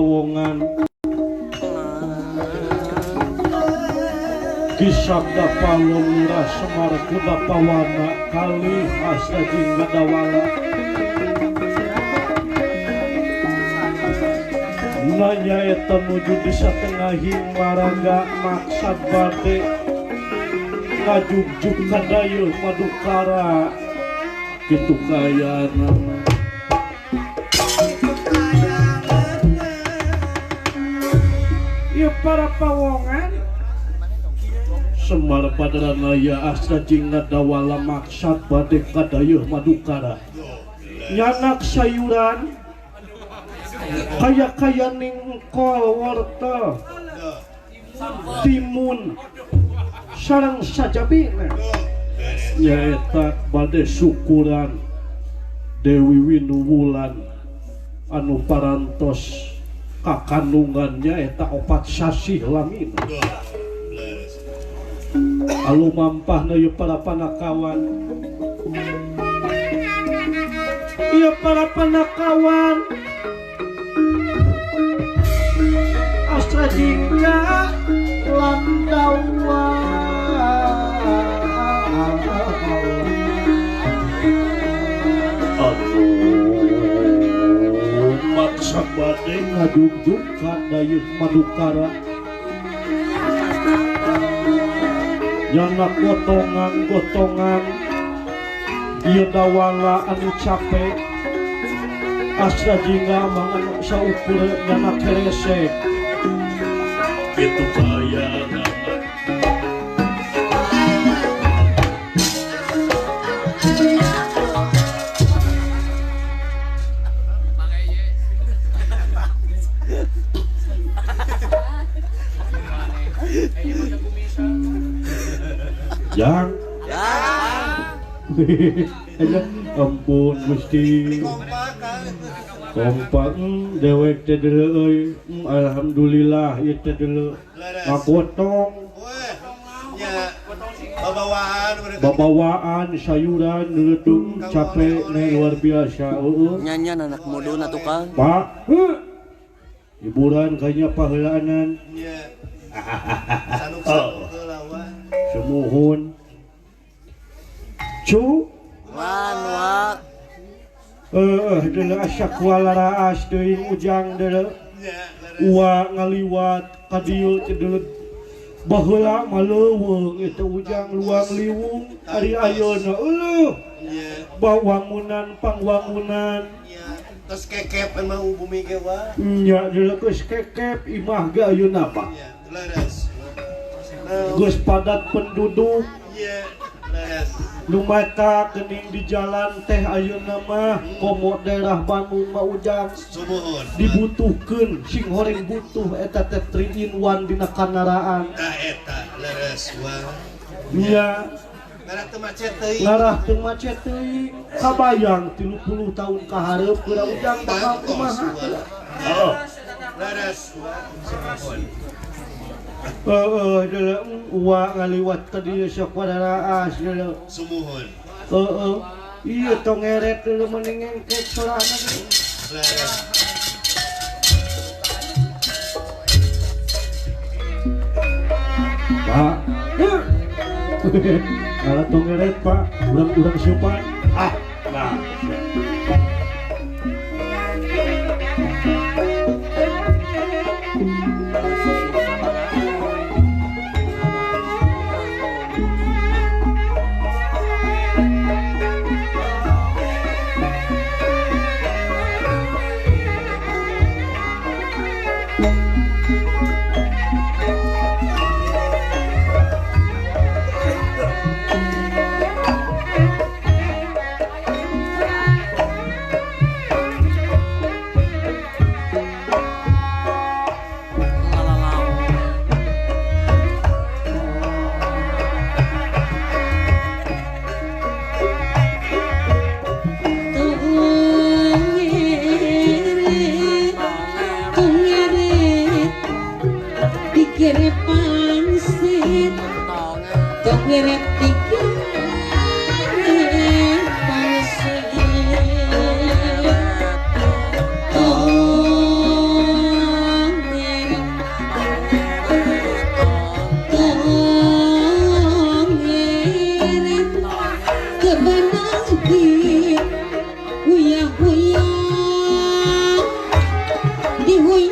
pawongan Ki Sabda Palon Lurah Semar Kuda Pawana kalih Astra Jingga Dawala nanya eta nuju di satengahing maraga maksad bade ngajugjug ka dayeuh Madukara kitu kaayana. Ieu para pawongan Semar Badranaya Astra Jingga Dawala maksad bade ka dayeuh Madukara nyanak sayuran kaya-kaya ning kol wortel timun sareng sajabina nyaeta bade syukuran Dewi Winuwulan anu parantos kakandungan nyaeta 4 sasih lamina alumampahna ieu para panakawan ieu para panakawan Astra Jingga Landawa anu maksa bade ngajugjug ka dayeuh Madukara nyanak gotongan-gotongan ieu dawala anu capek Astra Jingga mah anu saukur nyanak keresek kitu kaayana. Jang, ampun Gusti, kompak dewek teh deuleu euy, alhamdulillah ieu teh deuleu ngagotong, babawaan sayuran leutung capek nih luar biasa. Nyanyian anak muduna tukang. Pak, hiburan kayaknya paheulaanan. Sumuhun cu wan wa deuleu asa kualaraas teuing ujang deuleu ua ngaliwat ka dieu teh deuleu baheula mah leuweung eta ujang luang liwung ari ayeuna euleuh bawangunan pangwangunan tos kekep emang bumi ge wa nya deuleu geus kekep imah ge ayeuna Pak geus padat penduduk lumata kening di jalan teh ayeuna mah komo daerah Bandung mah ujang dibutuhkeun sing horeng butuh eta teh 3 in 1 dina kandaraan tah eta leres wa nya ngarah teu macet teuing ngarah teu macet teuing kabayang 30 tahun ka hareup geura ujang bakal kumaha heeh leres wa heeh deuleu ua ngaliwat ka dieu sok padaraas deuleu sumuhun heeh ieu tong ngeret deuleu mending ngengkek sorangan leres Pak kalau tong ngeret Pak urang-urang siupan ah nah Di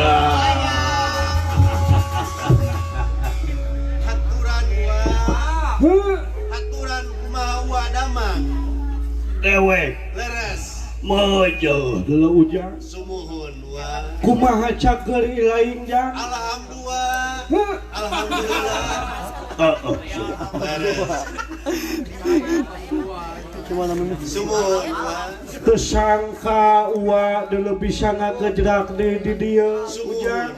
Ya. Haturan wa. Haturan kumaha wa damang. Dewek. Leres. Mojo deuleu ujang. Sumuhun wa. Kumaha cager ilaing jang? Alhamdulillah. Alhamdulillah. Heeh. Leres. Sumuhun wa. Teu sangka uwa deuleu bisa ngagejrak di dieu ujang.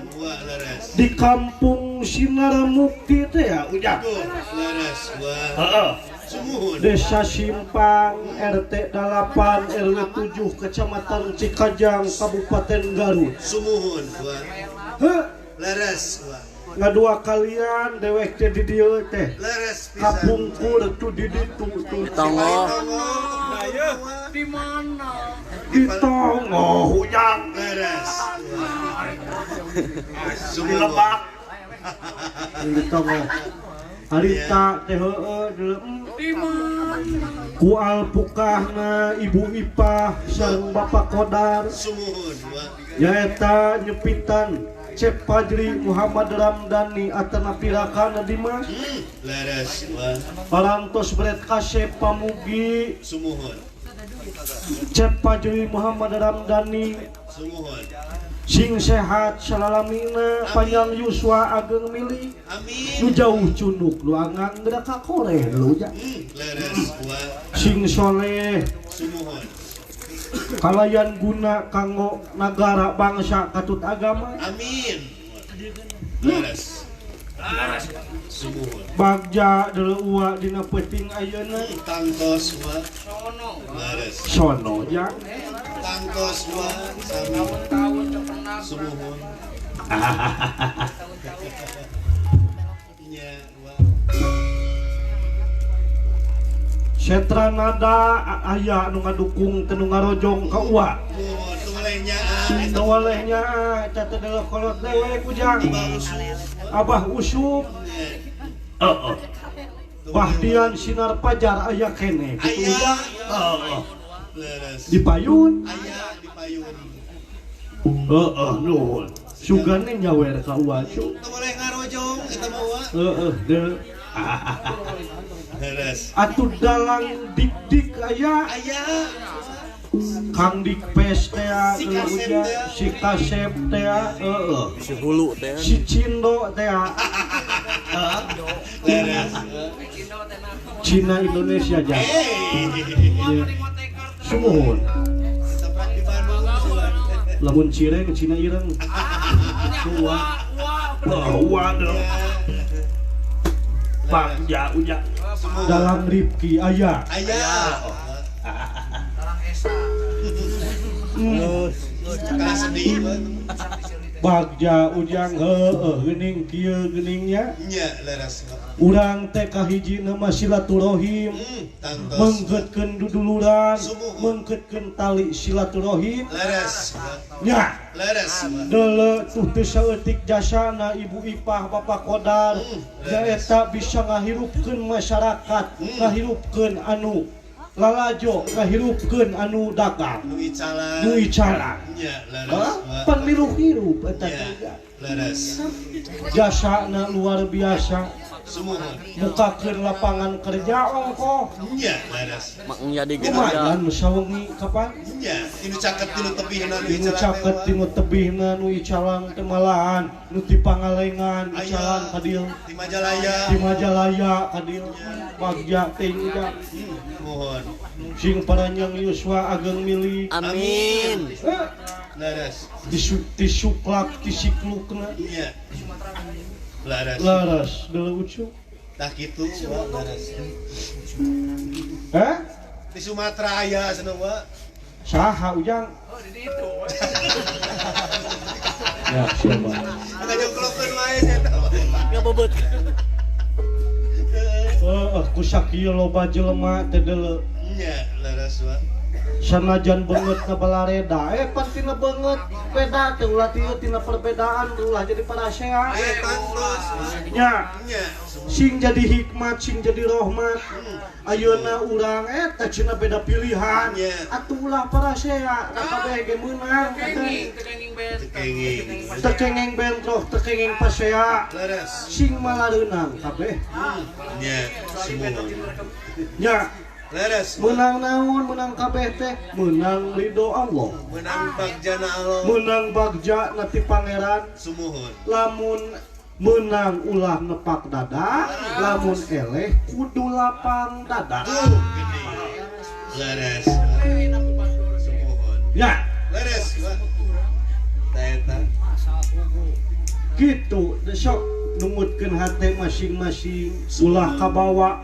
Di kampung Sinar Mukti teh ya ujang. Leres wa. Heeh. Sumuhun. Desa Simpang RT 8 RW 7 Kecamatan Cikajang Kabupaten Garut. Sumuhun wa. Heuh. Leres wa. Ngadua kalian dewek teh di dieu teh. Leres pisan. Kapungkur tuh di ditu tuh. Tongo. Di mana? Di tongo ujang. Leres. Di lebak. Di tongo. Harita teh heueuh deuleu. Di mana? Ku alpukahna Ibu Ipah sareng Bapak Kodar. Sumuhun wa. Nyaeta nyepitan Cep Fajri Muhammad Ramdhani atanapi rakana Dimas. Leres wa. Parantos bret kasep pamugi. Sumuhun. Cep Fajri Muhammad Ramdhani. Sumuhun. Sing sehat salalamina panjang yuswa ageng milik. Amin. Nu jauh cunduk nu anggang geura kakoreh deuleu ujang. Leres wa. Sing soleh. Sumuhun. Kalayan guna kanggo nagara bangsa katut agama. Amin. Leres. Sumuhun. Bagja deuleu uwa dina peuting ayeuna. Tangtos wa. Leres. Sono jang. Tangtos wa. Sami. Sumuhun. Nya wa. Setra nada aya nu ngadukung teu nu ngarojong ka uwa. Nu walehnya eta teh deuleu kolot dewek ujang. Abah Usup. Heeh. Bahdian Sinar Pajar aya keneh kitu ujang. Heeh. Di payun. Aya di payun. Heeh nuhun. Sugane nyawer ka uwa cu. Teu boleh ngarojong eta mah uwa. Heeh deuleu. Leres. Atuh dalang dik-dik aya. Aya. Kang Dikpes teh Si Kasep teh. Si Kasep teh heeh. Si Hulu teh. Si Cindo teh. Leres. Cina Indonesia jang. Sumuhun. Sepat di Bandung. Lamun cireng Cina ireng. Uwa. Uwa deuleu. Bagja ujang. Dalam Ripki aya. Aya. Dalang Esa. Kalah sedih. Bagja ujang heueuh geuning kieu geuningnya. Nya leres. Urang teh kahijina mah silaturahim. Tangtos. Mengkeutkeun duduluran, mengkeutkeun tali silaturahim. Leres. Nya. Leres. Deuleu tuh teu saeutik jasana Ibu Ipah Bapak Kodar. Nyaeta bisa ngahirupkeun masyarakat, ngahirupkeun anu lalajo, ngahirupkeun anu dagang. Nu icalan. Nu icalan. Nya leres. Pan milu hirup eta teh. Leres. Jasana luar biasa. Sumuhun. Mukakeun lapangan kerja ongkoh. Nya leres. Mak jadi gitu. Lumayan sawengi kapan? Nya, tinu caket tinu tebihna nu Tinu caket tinu tebihna nu icalan teh malahan nu ti Pangalengan icalan ka dieu. Di Majalaya. Di Majalaya ka dieu. Bagja teh ujang. Muhun. Sing paranjang yuswa ageng milik. Amin. Leres. Disuklak disiklukna. Nya. Leres. Leres deuleu ucu. Tah kitu wa leres. Hah? Di Sumatera aya cenah wa. Saha ujang? Oh di ditu. Ya siapa? Ngajongklokkeun wae sia eta. Ngabebeut. Heeh, ku sakieu loba jelema teh deuleu. Nya leres wa. Sanajan beungeut na balareda pan tina beungeut beda teh ulah tina perbedaan ulah jadi parasea. Pantos. Nya. Nya. Sing jadi hikmat, sing jadi rahmat. Ayeuna urang eta cenah beda pilihan. Atuh ulah parasea, kabeh ge meunang. Teu Teu kenging bentrok, teu kenging pasea. Leres. Sing malareunang kabeh. Nya, sumuhun. Nya. Leres. Menang naon, menang kabeh teh, menang ridho Allah. Menang bagjana Allah. Menang bagja na ti pangeran. Sumuhun. Lamun menang ulah nepak dada, lamun eleh kudu lapang dada. Tuh, gede. Leres. Sumuhun. Ya, Leres. Tah eta. gitu sok nungutkeun hate masing-masing ulah kabawa.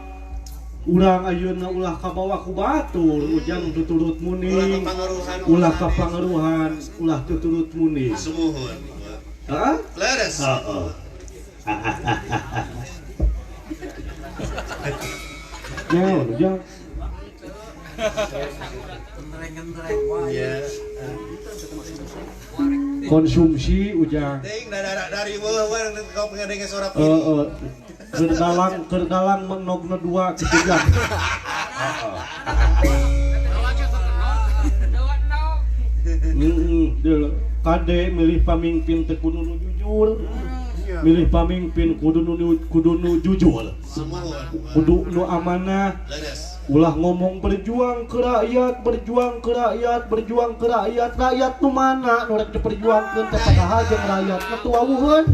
Urang ayeuna ulah kabawa ku batur, ujang tuturut muning. Ulah kapangaruhan, ulah tuturut muning. Sumuhun. Heeh? Leres. Heeh. Naon ujang? Ya. Konsumsi ujang. Teuing dari weuh kau pengadenge suara piring. Heeh. Kerdalang menogna dua ketiga. Kade milih pamimpin teh kudu nu jujur. Milih pamimpin kudu nu jujur. Kudu nu amanah. Ulah ngomong berjuang ke rakyat, berjuang ke rakyat, berjuang ke rakyat. Rakyat nu mana nu rek diperjuangkeun teh padahal jeung rakyat mah teu wawuheun.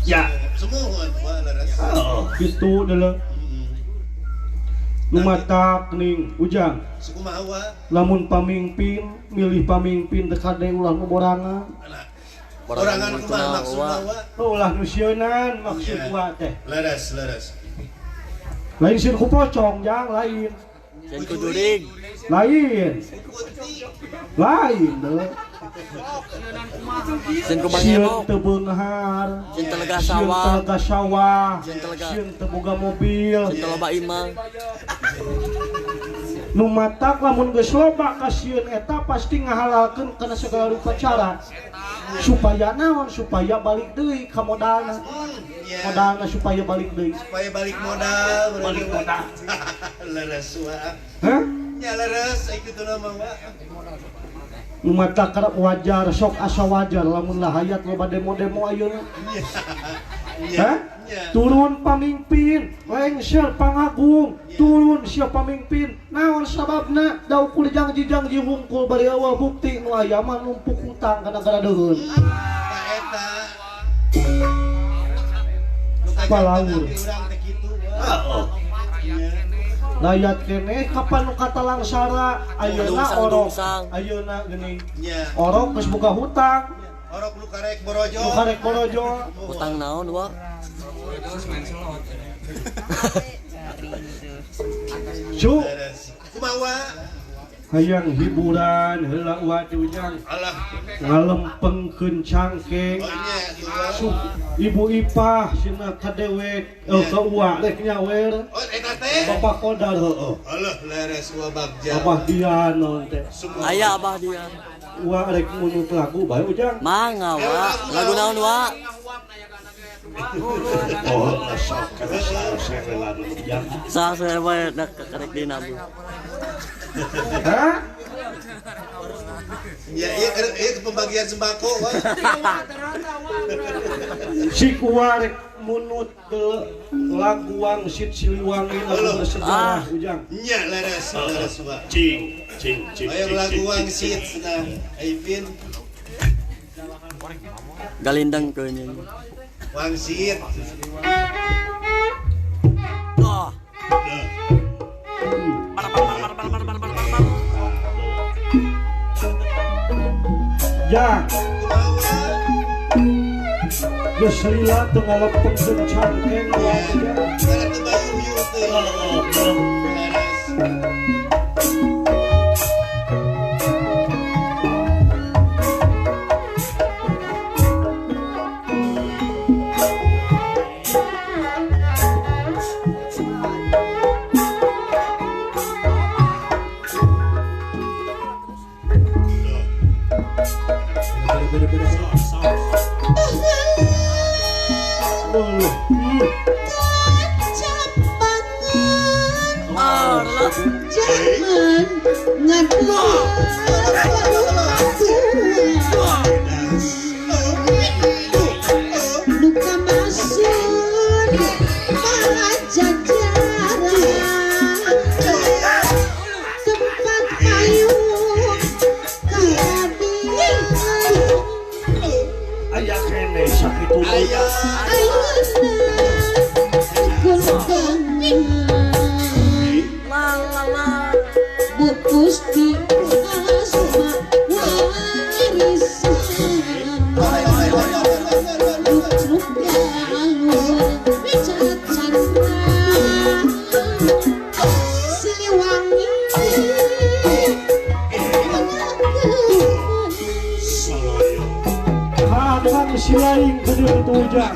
Ya. Sumuhun, leres. Kitu deuleu. Nu matak ning ujang. Sukumaha wa? Lamun pamimpin, milih pamimpin teh kade ulah nu borangan. Borangan kumaha maksudna wa? Ulah nu sieunan maksud wa teh. Leres, leres. Lain sieun ku pocong jang, lain. Sieun ku jurig. Lain. Lain deuleu. Sieun ku Sieun bangemok. teu beunghar. Sieun telega Sieun sawah. telega sawah. Sieun telega. Sieun teu boga mobil. Sieun teu loba imah. Nu matak lamun geus loba ka sieun eta pasti ngahalalkeun kana segala rupa cara. Supaya naon? Supaya balik deui ka modalna. Modalna supaya balik deui. Supaya balik modal, Balik modal. Leres wa. Hah? Nya leres kitu mah wa. Nu matak karep wajar sok asa wajar lamun lahayat loba demo-demo ayeuna. Hah? Turun pamimpin, lengser pangagung, turun sia pamimpin. Naon sababna? Da ukur janji-janji hungkul bari awal bukti nu aya mah numpuk hutang kana garadeun. Tah eta. Palaur. Urang teh kitu wa. Rakyat keneh kapan nu katalangsara ayeuna orok. Ayeuna geuning. Orok geus boga hutang. Orok nu karek borojo. Nu karek borojo. Hutang naon wa? Cu. Kumaha? Hayang hiburan heula wa teh ujang. Alah. Ngalempengkeun cangkeng. Ibu Ipah cenah ka dewek ka uwa rek nyawer. Oh eta teh. Bapak Kodar heueuh. Alah leres wa bagja. Abah Dian naon teh. Aya Abah Dian. Uwa rek munut lagu bae ujang. Mangga wa. Lagu naon wa? Oh, sok kana lagu ujang. Sah bae dak karek dina bu. Hah? Ya, iya, iya pembagian sembako wah. Si uwa rek munut lagu Wangsit Siliwangi lagu bersejarah ujang. Nya leres, leres wa. Cing, cing, cing. Ayo lagu Wangsit cenah Aipin. Galindang keun. Wangsit. Oh. Ya. Geus lila teu ngalempengkeun cangkeng wa ujang. Kana teu bayuh teh. Leres. beda-beda. Jangan ngadu luka masuk Pajajaran tempat payung keadilan. Ayah kene sakitu ayah Gusti Asma warisan Siliwangi Hakan silaing kedua tujang.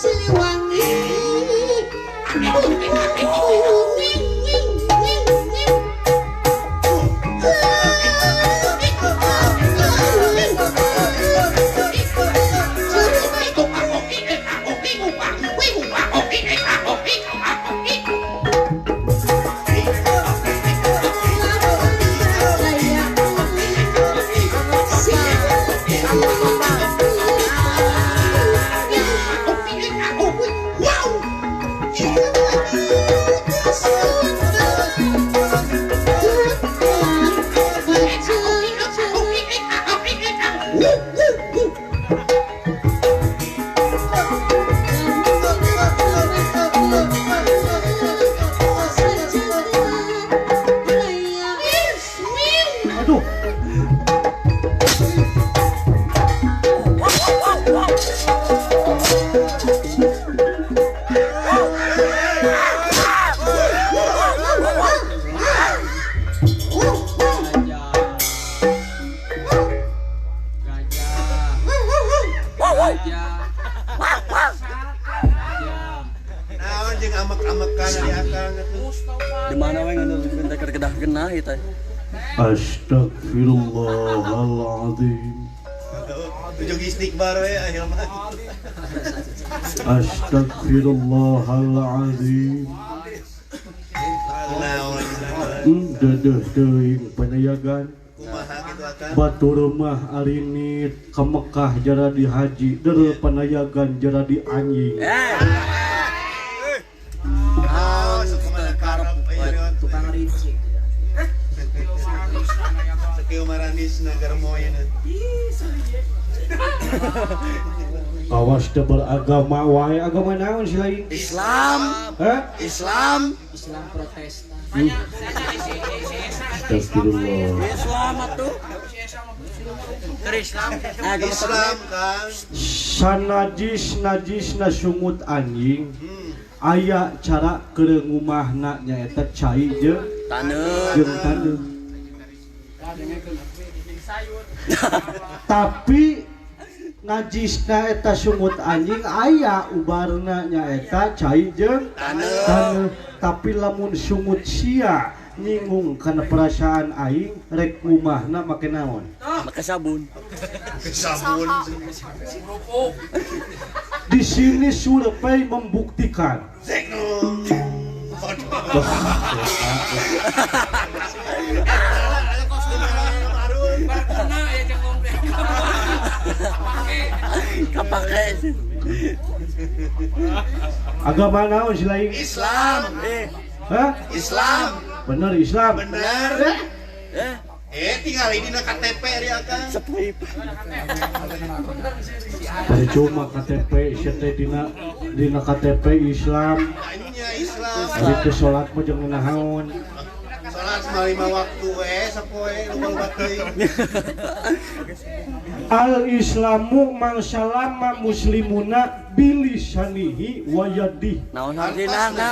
Siliwangi. amek-amekan ari akang atuh. Di mana we ngeuneuh teh keur kedah genah ieu teh. Astagfirullahaladzim. Tujuh istighfar we ayeuna mah. Astagfirullahaladzim. Naon Dedeh teuing panayagan. Kumaha kitu akang? Batur mah arinit ka Mekah jaradi haji, deureuh panayagan jaradi anjing. Eh. Oh, sok kumaha karep ayeuna Tukang licik. Sakieu maranisna garmoy na. Awas teu beragama wae, agama naon sih lain? Islam. Hah? Islam. Islam Protestan. Astagfirullah. Islam atuh. Islam. Islam Kang. Sanajis najisna sungut anjing. Aya cara keur ngumahna nyaeta cai jeung Taneuh. jeung taneuh. Tapi najisna eta sungut anjing aya ubarna nyaeta cai jeung taneuh. Tapi lamun sungut sia nyinggung kana perasaan aing rek ngumahna make naon? Make sabun. Sabun. Di sini survei membuktikan. Zegnung. Kapake. Agama naon sih lain? Islam. Hah? Islam. Bener Islam. Bener. Eh, Eh tinggal ini na KTP ari akang. sepuip. Percuma KTP sia teh dina KTP Islam. Nya Islam. Ari teh salat mah jeung naon? Salat mah lima waktu we sapoe loba-loba teuing. Al Islamu man salama muslimuna bilisanihi wa yadihi. Naon artina na?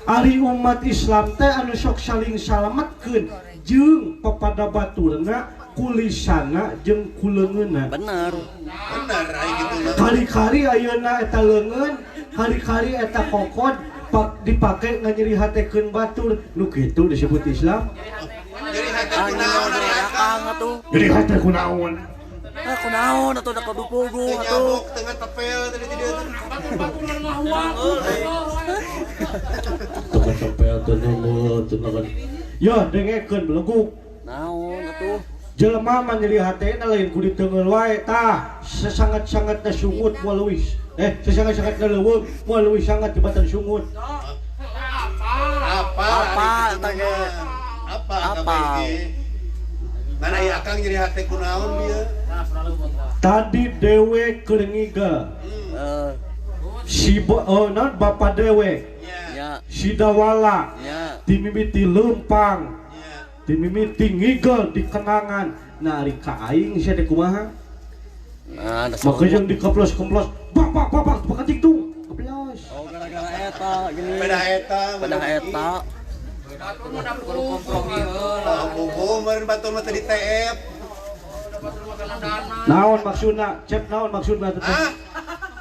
Ari umat Islam teh anu sok saling salametkeun jeung papada baturna kulisana jeung kuleungeunna. Bener. Bener ari kitu mah. Kari-kari ayeuna eta leungeun, kari-kari eta kokod dipake nganyeri hatekeun batur. Nu kitu disebut Islam. Jadi hate kunaon ari akang? Akang atuh. Jadi hate kunaon? Ah, kunaon atuh da kudu puguh Teu atuh. nyabok tengah tepel tadi di dieu teh. Tengah tepel teu nunggu teu naon. Ya dengekeun beleguk. Naon atuh? Jelema mah nyeri hatena lain ku diteungeul wae tah. Sesangat-sangatna sungut moal leuwih. Sesangat-sangatna leuweung moal leuwih sangat tibatan sungut. Apa? Apa ari kitu eta ge? mah? Apa Apa? kabeh ge? Mana ieu akang nyeri hate kunaon dia? Tadi dewe keur ngigel. Eh, Si naon bapa dewe Nya. ya, si Dawala ya. timimiti leumpang Nya. timimiti ngigel di kenangan. Nah ari ka aing sia teh kumaha? Nah, da Maka yang dikeplos-keplos, bak bak bak bak bak tuh keplos. Oh, gara-gara eta gini. Peda eta. Peda eta. Oh, buku meureun batur mah teu di TF. Naon maksudna? Cep naon maksudna teh? Ah.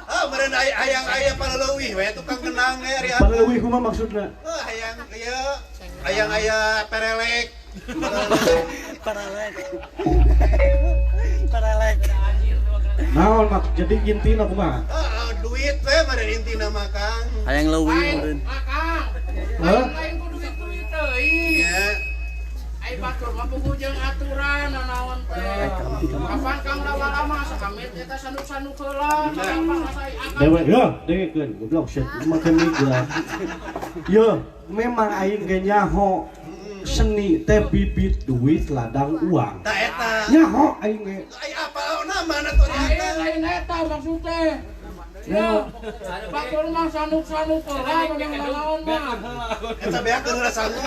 Ah, meureun hayang aya paleuwih we tukang kenang we ari akang. Paleuwih kumaha maksudna? Oh, hayang ieu hayang aya perelek. Paralek. Paralek. Naon mak jadi intina kumaha? Oh, duit we meureun intina mah Kang. Hayang leuwih meureun. Hah? Lain ku duit-duit teuing. Nya. Ai batur mah puguh jeung aturan nanaon teh. Kapan Kang Dawala mah sakamit eta sanuk-sanuk heula. Kapan asai akang. Dewe, yo, dengekeun goblok sia make migra. Yo, memang aing ge nyaho seni teh bibit duit ladang uang. Ta eta. Nyaho aing ge. Ai apa nama tuh ari Lain akang? lain eta maksud teh. Yo, batur mah sanuk-sanuk heula menang nanaon mah. Eta beakeun heula sangu.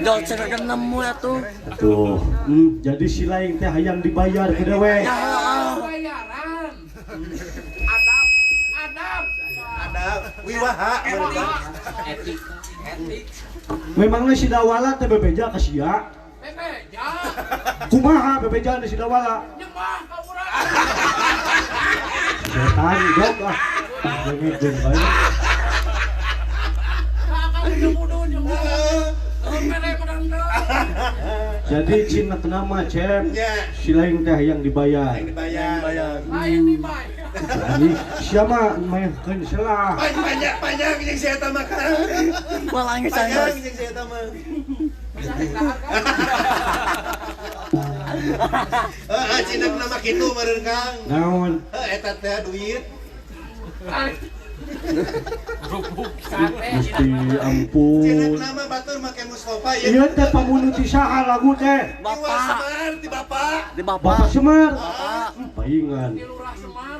Jol cenah nemu atuh. Tuh, jadi si lain teh hayang dibayar ke dewe. Ya, Bayaran. Adab, adab. Adab wiwaha meureun. Memangnya si Dawala teh bebeja ka sia? Bebeja, Kumaha bebeja si Dawala? nyembah ka urang. Setan dok ah. Dengekeun bae. Jadi cina nama Cep, si lain teh yang dibayar. Yang dibayar. Lain dibayar. Jadi siapa mainkan selah. Panjang jeung si eta mah kan. Malah panjang jeung si eta mah. Heeh, cina nama kitu meureun Kang. Naon? Heuh eta teh duit. Gusti ampun. Cina nama batur make Mustafa ieu. Ieu teh pamunuh ti saha lagu teh? Bapak Semar ti Bapak. Di Bapak. Bapak Semar. Paingan. Di Lurah Semar.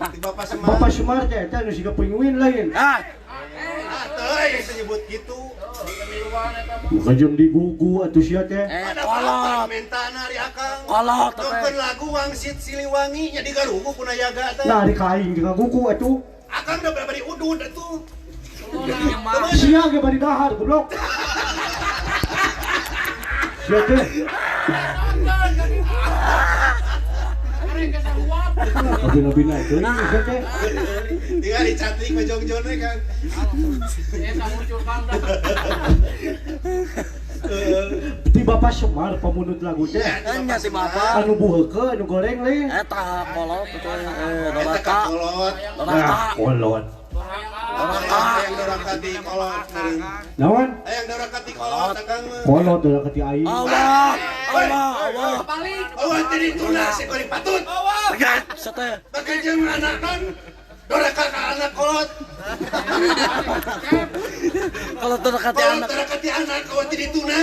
Di Bapak Semar. Bapak Semar teh eta nu siga penguin lain. Ah. Ah teu geus nyebut kitu. Bukan jeung digugu atuh sia teh. Kolot. Mentana ari akang. Kolot teh. Nongkeun lagu Wangsit Siliwangi nya digarugu ku nayaga teh. Nah, di ka aing jeung ngagugu atuh. Akang udah bari udud atuh. Sia ge bari dahar goblok. Sia teh. Abi-abina teuing sia teh. Tinggal dicatrik mah jongjon we Kang. Eta muncul Kang dah. Ti Bapak Semar pamunut lagu teh. Nya ti Bapak. Anu buheukeun anu goreng lain. Eta kolot teh Eta ka kolot. Nah, kolot. Doraka. Hayang doraka ti kolot meureun. Naon? Hayang doraka ti kolot Akang mah. Kolot doraka ti aing. Allah, Allah, Allah. Balik. Eueuh teh dituna si goreng patut. Tegat sateh. Bake jeung anak non doraka ka anak kolot. Kolot doraka ti anak. Kolot doraka ti anak eueuh teh dituna.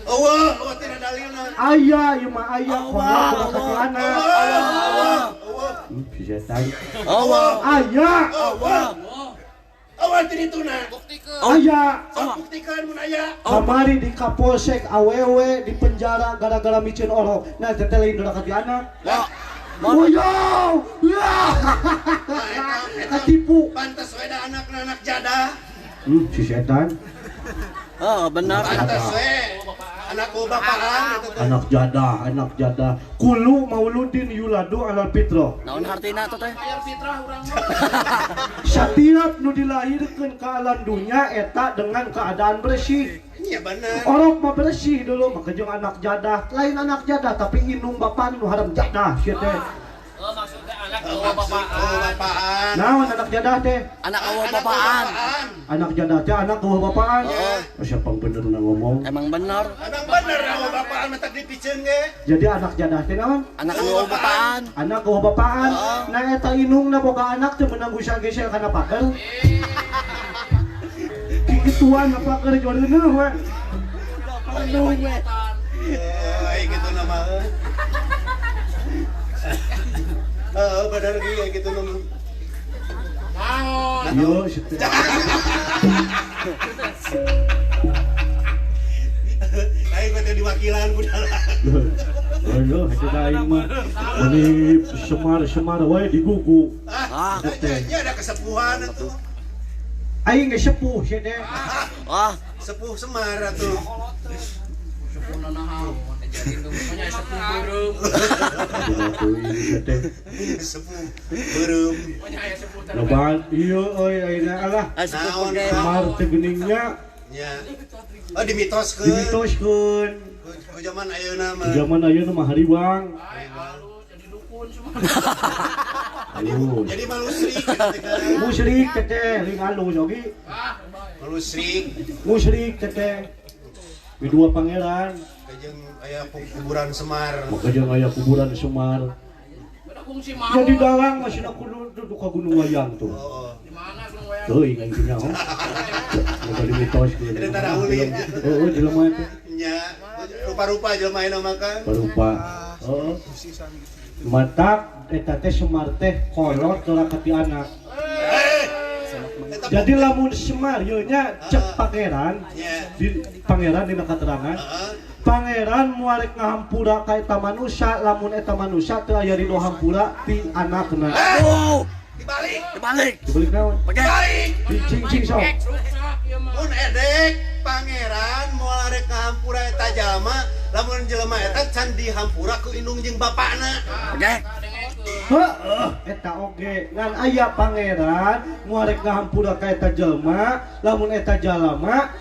Eueuh, eueuh teh dalilna. Aya ieu mah aya kolot doraka ti anak. Allah. Si setan. Allah. Aya. Allah. Eueuh teh dituna. Aya. Sok buktikeun mun aya. Kamari di Kapolsek awewe di penjara gara-gara micin orok. Nah, teh lain doraka ti anak. Oh yo, ya, ketipu. Pantas we da anak-anak jadah. Si setan. Oh benar. Pantas we anak bapaan eta teh. Anak jadah, anak jadah. Kulu mauludin yuladu alal fitrah. Naon hartina tuh teh? Hayang fitrah urang mah. Setiap nu dilahirkeun ke alam dunia eta dengan keadaan bersih. Iya benar. Orok mah bersih dulu, maka jeung anak jadah. Lain anak jadah tapi indung bapak nu haram jadah sia teh. Oh maksudnya anak eueuh bapaan. Naon anak jadah teh? Anak eueuh bapaan. Anak jadah teh anak eueuh bapaan. Oh, siapa bener na ngomong? Emang bener. Emang bener eueuh bapaan mah tak dipiceun ge. Jadi anak jadah teh naon? Anak eueuh bapaan. Anak eueuh bapaan. Nah eta indungna boga anak teh meunang gusal-gesel kana paker. Kikituan apa keur joreuneuh we. Aduh we. Euy kitu na mah. Heeh, bener ge kitu na mah. Naon? Yo, situ. Aing mah teh diwakilan ku dalang. Aduh, eta aing mah meuni semar-semar wae digugu. Ah, nya ada kesepuhan atuh. Aing geus sepuh sia teh. Ah, sepuh Semar atuh. Sepuh naon? Pokoknya sepuh beureum. Sepuh beureum. Pokoknya aya sepuh teh. Loba ieu euy ayeuna alah. Sepuh Semar teh geuningnya. Nya. Oh dimitoskeun. Dimitoskeun. Ku zaman ayeuna mah. Zaman ayeuna mah hariwang. Halus jadi dukun semua. Halus. Jadi malusrik Musyrik teteh, lain halus oge. Malusrik. Musyrik teteh. Di dua pangeran. Kajeng aya kuburan Semar. Kajeng aya kuburan Semar. Jadi dalang masih aku duduk ke Gunung Wayang tuh. Di mana Gunung Wayang? Teuing aing teh nyaho. Loba dimitos geus. Jadi tara ulin. Heeh, jelema teh. Nya, rupa-rupa jelema ayeuna mah kan. Rupa. Heeh. Matak eta teh Semar teh kolot doraka ti anak. Jadi lamun Semar ieu nya cek pangeran, di pangeran dina katerangan. Pangeran muarek ngahampura ka eta manusia, lamun eta manusia teu aya ridho hampura ti anakna. Oh, dibalik. Dibalik. Dibalik naon? Dibalik. Dicing-cing sok. Mun edek pangeran moal arek ngahampura eta jalma, lamun jelema eta can dihampura ku indung jeung bapakna. Oke. Heeh, eta oge ngan aya pangeran moal rek ngahampura ka eta jelema, lamun eta jalama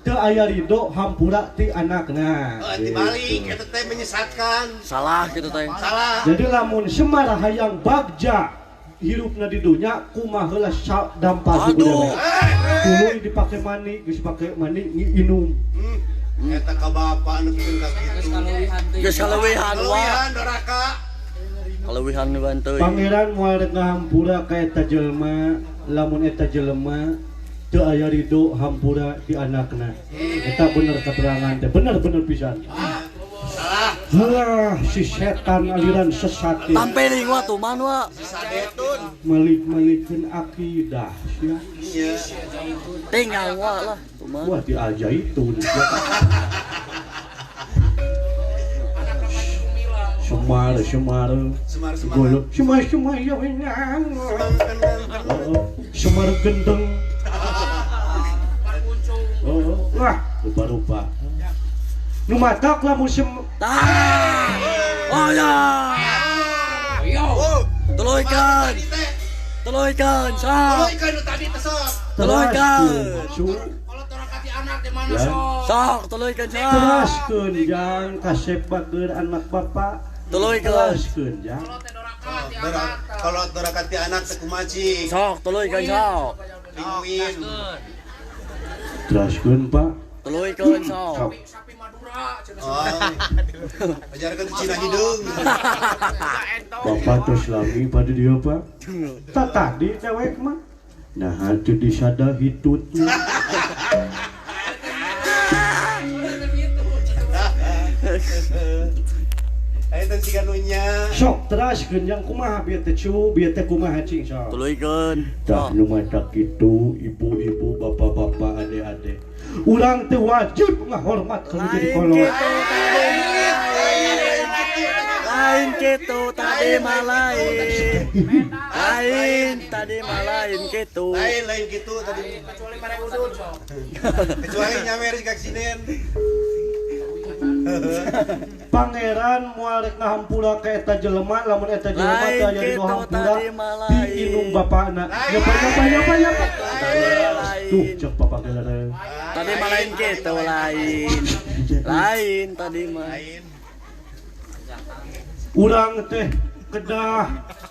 teu aya ridho hampura ti anakna. Dibalik eta teh menyesatkan. Salah gitu teh. Salah. Jadi lamun Semar hayang bagja hirupna di dunya kumaha heula dampal suku dewek. Tuluy dipake mani, geus pake mani nginum. Eta ka bapa anu bikin ka kitu. Geus kaleuwihan wa. Kaleuwihan doraka. Kaleuwihan bantuy. Pangeran moal rek ngahampura ka eta jelema, lamun eta jelema teu aya ridho hampura di anakna. Eta bener keterangan teh, bener-bener pisan. Salah. Halah si setan aliran sesat. Tampeling wa tuman wa. Si sadetun. Malik-malikeun akidah sia. Iya. Tinggal wa lah tuman. Wah di Al-Zaitun. Semar semar. Semar semar. Golok semar semar ya Semar gendeng. Oh, wah rupa-rupa. Nu matak lah musim. Oh ya. Tuluykeun. Tuluykeun, sok. Tuluykeun nu tadi teh sok. Tuluykeun. Kalau torakati anak di mana sok? Sok, tuluykeun sok. Teraskeun jang kasep bager anak bapak. Tuluykeun. Teraskeun jang. Kalau torakati anak teh kumaha cing? Sok, tuluykeun sok. Binguin. Teraskeun Pak. Tuluykeun sok. Sapi Madura. Oh. Ajarkeun Cina hidung. Bapak terus lagi pada dia Pak. Tak tadi cewek mah. Nah, teu disada hitutna. Ayo teh siga nu nya. Sok teraskeun jang kumaha bieu teh cu, bieu teh kumaha cing sok. Tuluykeun. Tah nu matak kitu ibu-ibu, bapak-bapak, adik-adik. Urang teh wajib ngahormat kalau jadi kolot. Lain kitu tadi mah lain. Lain tadi mah lain kitu. Lain lain kitu tadi. Kecuali mere udud sok. Kecuali nyawer siga sinen. Pangeran moal rek ngahampura ka eta jelema lamun eta jelema teu aya di hampura diinum bapakna. Nyapa nyapa nyapa nyapa. Tuh cek bapak geuleuh. Tadi mah lain kitu lain. Lain tadi mah. Urang teh kedah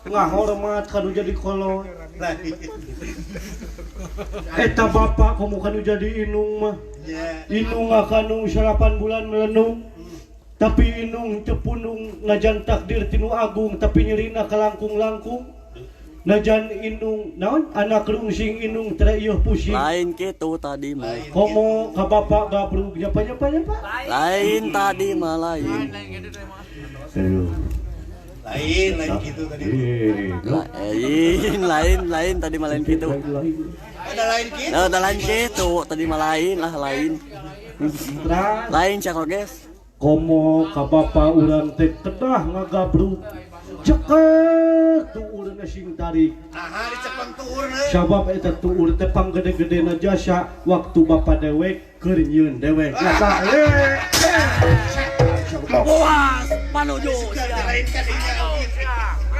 ngahormat kanu jadi kolot. Eta bapak komo kanu jadi inung mah. Inung kanu 8 bulan melenung. Tapi inung teu punung najan takdir tinu agung tapi nyerina kalangkung-langkung. Najan inung naon anak rungsing inung teh ieuh pusing. Lain kitu tadi mah. Komo ka bapak gabrug nyapa-nyapa nyapa. Lain tadi mah lain. Aduh. Lain lain gitu tadi. Lain lain lain tadi mah lain gitu. Ada lain gitu. Ada lain gitu tadi mah lain lah lain. Lain cak guys. Komo ka bapa urang teh kedah ngagabrug. Cekek tuurna sing tarik. Aha dicepeng tuurna. Sabab eta tuur teh panggede-gedena jasa waktu bapa dewek keur nyieun dewek. Lah Puas panuju sia.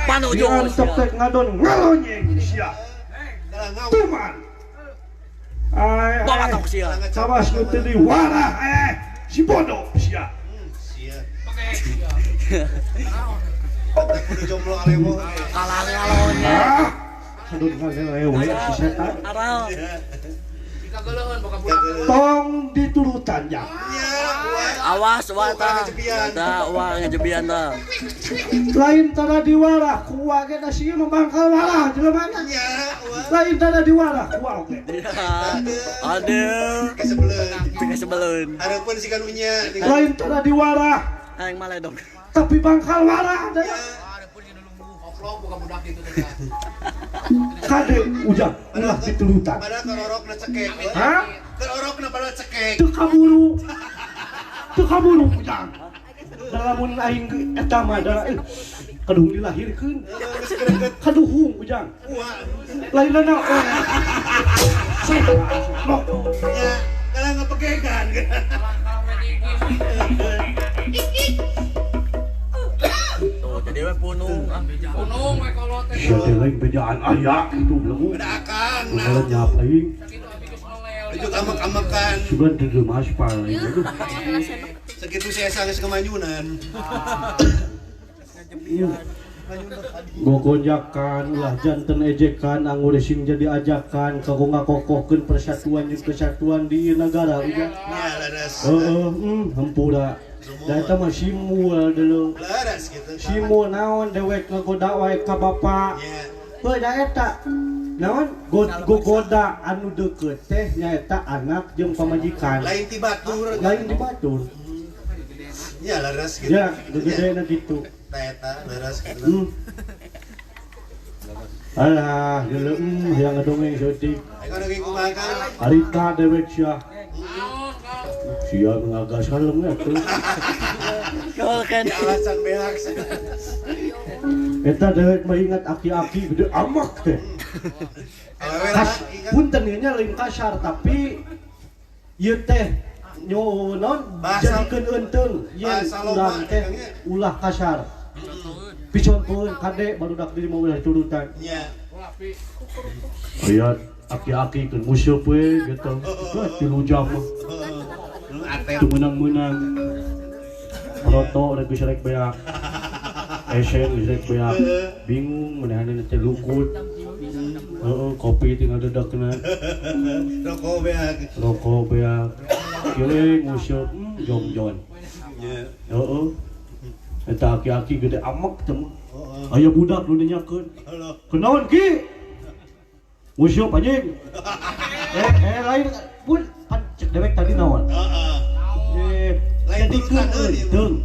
Panuju sia. Tek ngadon ngalonyeng sia. Tuman. Ai bawa tok sia. Sawas nu teu diwarah si bodoh sia. Sia. Kudu jomblo alewo. Kalah ngalonyeng. Sadun ngalelewe si setan. Aral. Tong diturutan ya. Awas wa ta. Ta wa ngajebian ta. Lain tara diwarah ku wa ge da sieun mambangkal warah jelema na. Lain tara diwarah ku wa oge. Aduh. Kasebeleun. Kasebeleun. Hareupeun si kanunya. Lain tara diwarah. Aing maledog. Tapi bangkal warah da. Koplok buka budak gitu teh. Kade ujang ulah diturutan. Padahal kerorokna cekek. Hah? Kerorokna padahal cekek. Teu kaburu. Teu kaburu ujang. Lamun aing eta mah da kaduhung dilahirkeun. Kaduhung ujang. Lain naon. Ya, kalah ngapegegan. Tuh jadi Dewe punung. Punung we kolot teh. Sia teh lain bejaan aya kitu belegu. Beda akang. Ulah nyap aing. Sakitu abi geus nolel. Itu amek-amekan. Sugan teu gemas paling aduh. Sakitu saya geus kemanyunan. Gogonjakan ulah janten ejekan anggur sing jadi ajakan kanggo ngakokohkeun persatuan jeung kesatuan di negara udah. Nya leres. Heeh, hampura. Da eta mah simul deuleu. Leres kitu. Simul naon dewek ngagoda wae ka bapa. Nya. Heuh da eta. Naon gogoda anu deukeut teh nyaeta anak jeung pamajikan. Lain ti batur. Lain ti batur. Nya leres kitu. Ya, gegedena kitu. Eta leres kitu. Alah, geuleuh hayang ngadongeng saeutik. Ayo dongeng kumaha Kang? Harita dewek sia. Naon Kang? Sia ngagas kalem atuh. Kan alasan beak. Eta dewek mah ingat aki-aki gede amak teh. Punten ieu nya lain kasar tapi ieu teh nyo naon jadikeun eunteung yen urang teh ulah kasar. Picontoeun kade barudak diri mau ulah turutan. Nya. Aya aki-aki keur nguseup we gitu. Heuh 3 jam mah. Teu meunang-meunang. Roto rek geus rek beak. Esen geus rek beak. Bingung menehanna teh lukut. Heeh, kopi tinggal dedekna. Rokok beak. Rokok beak. Kieu nguseup jom-jon. Nya. Heeh. Eta aki-aki gede amek teh mah. Aya budak nu nanyakeun. Kunaon ki? Nguseup anjing. Lain pun pan cek dewek tadi naon? Heeh. Lain jadikeun euteung.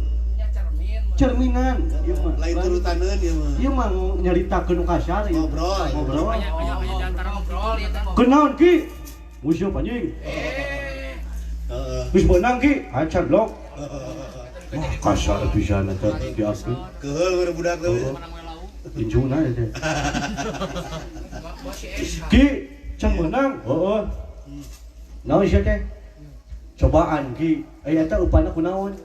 Cerminan ieu mah. Lain turutaneun ieu mah. Ieu mah nyaritakeun nu kasar ieu. Ngobrol. Ngobrol. Aya di antara ngobrol ieu teh. Kunaon ki? Nguseup anjing. Heeh. Geus beunang ki? Acan blok. Wah, kasar pisan eta di aki. Keheul we budak teh. Injuna teh. Ki, can meunang? Heeh. Naon sia teh? Cobaan ki. Aya eta upana kunaon?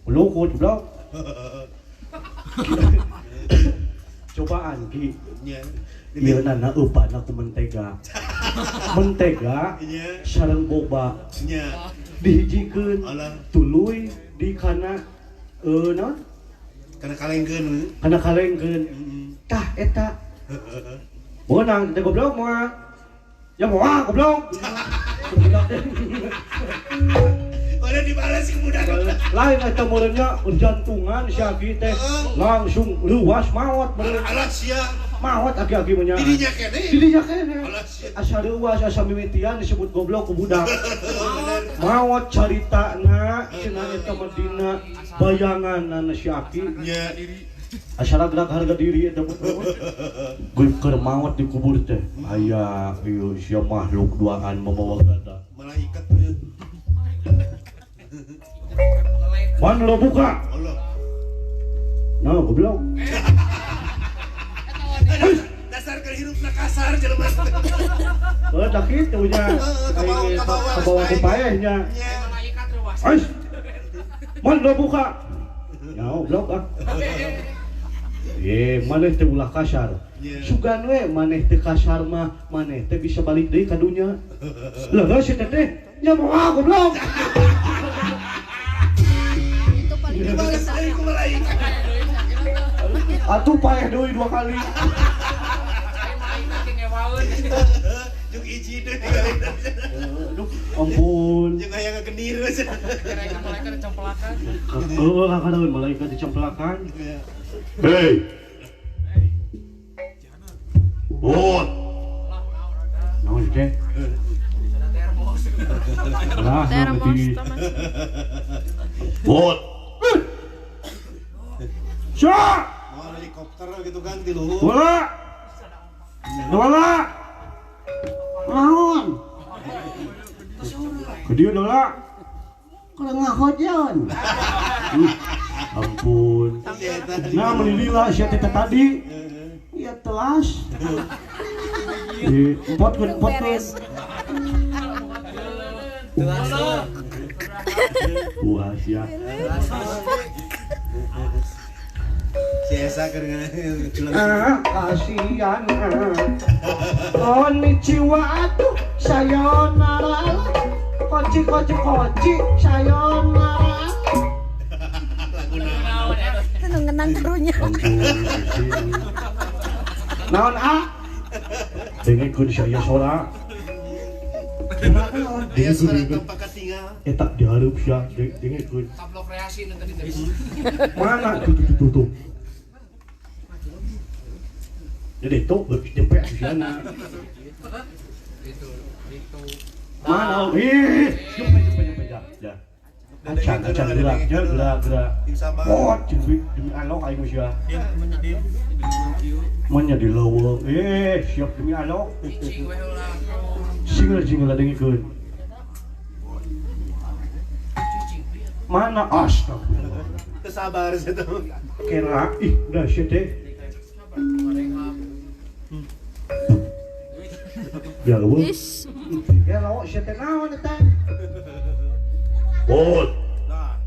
Lukut blok. Cobaan ki. Nya. Ieu nana upana ku mentega. Mentega sareng boba. Nya. Dihijikeun. Tuluy di kana naon? Kana kalengkeun. Kana kalengkeun. Tah eta. Meunang teh goblok moal. Ya moal goblok. Mana dibalas ku budak. Lain eta meureunnya jantungan si aki teh langsung leuwas maot meureun. Alah sia. Maot aki-aki mah nya. Didinya keneh. Didinya keneh. Asa leuwas asa mimitian disebut goblok ku budak. Maot caritana cenah eta mah dina bayanganna si aki. Nya. Asa ragrak harga diri eta mah. Geus keur maot dikubur teh. Aya ieu sia makhluk duaan membawa gada. Malaikat. Mana lo buka? Nah, goblok. Dasar keur hirupna kasar jelema. Heuh, tah kitu nya. Kabawa ku paeh nya. Ais. Mana lo buka? Ya, goblok ah. Ye, maneh teh ulah kasar. Sugan we maneh teh kasar mah, maneh teh bisa balik deui ka dunya. Lah, si teteh nya moal goblok. Dibalas deui ku malaikat. Atuh paeh deui 2 kali. Malaikat ngewaeun. Jeung hiji deui digalina. Aduh, ampun. Jeung aya ngagenir we. Malaikat dicemplakan. Heuh, kakadaeun malaikat dicemplakan. Hei. Bot. Naon teh? Lah, termos. Bot. Sya! Mau helikopter gitu kan di luhur. Bola. Dola. Naon? Ke dieu dola. Kudu ngahojon. Ampun. Nah, meuni lila sia teh tadi. Ieu telas. Di potkeun potkeun. Wah, sia. Si Esa keur ngaculang. Kasihan. Konnichiwa atuh sayonara. Koci koci koci sayonara. Anu ngenang karunya. Naon a? Dengekeun si aya sora. Aya suara tempat katinggal. Eta dihareup sia dengekeun. Tablo kreasi nu tadi teh. Mana tuh tuh tuh tuh. Jadi itu DP siana. Itu itu. Mana? Ih, jumpa jumpa jumpa ya. Ya. Acan acan gerak gerak gerak. Pot demi alok aing sia. Manya di leuweung. Siap demi alok. Cicing we heula. Single single dengekeun. Mana astagfirullah. Teu sabar sia tuh. Kera ih udah sia teh. Ya leuweung. Ya lawak sia teh naon eta? Bot. Nah,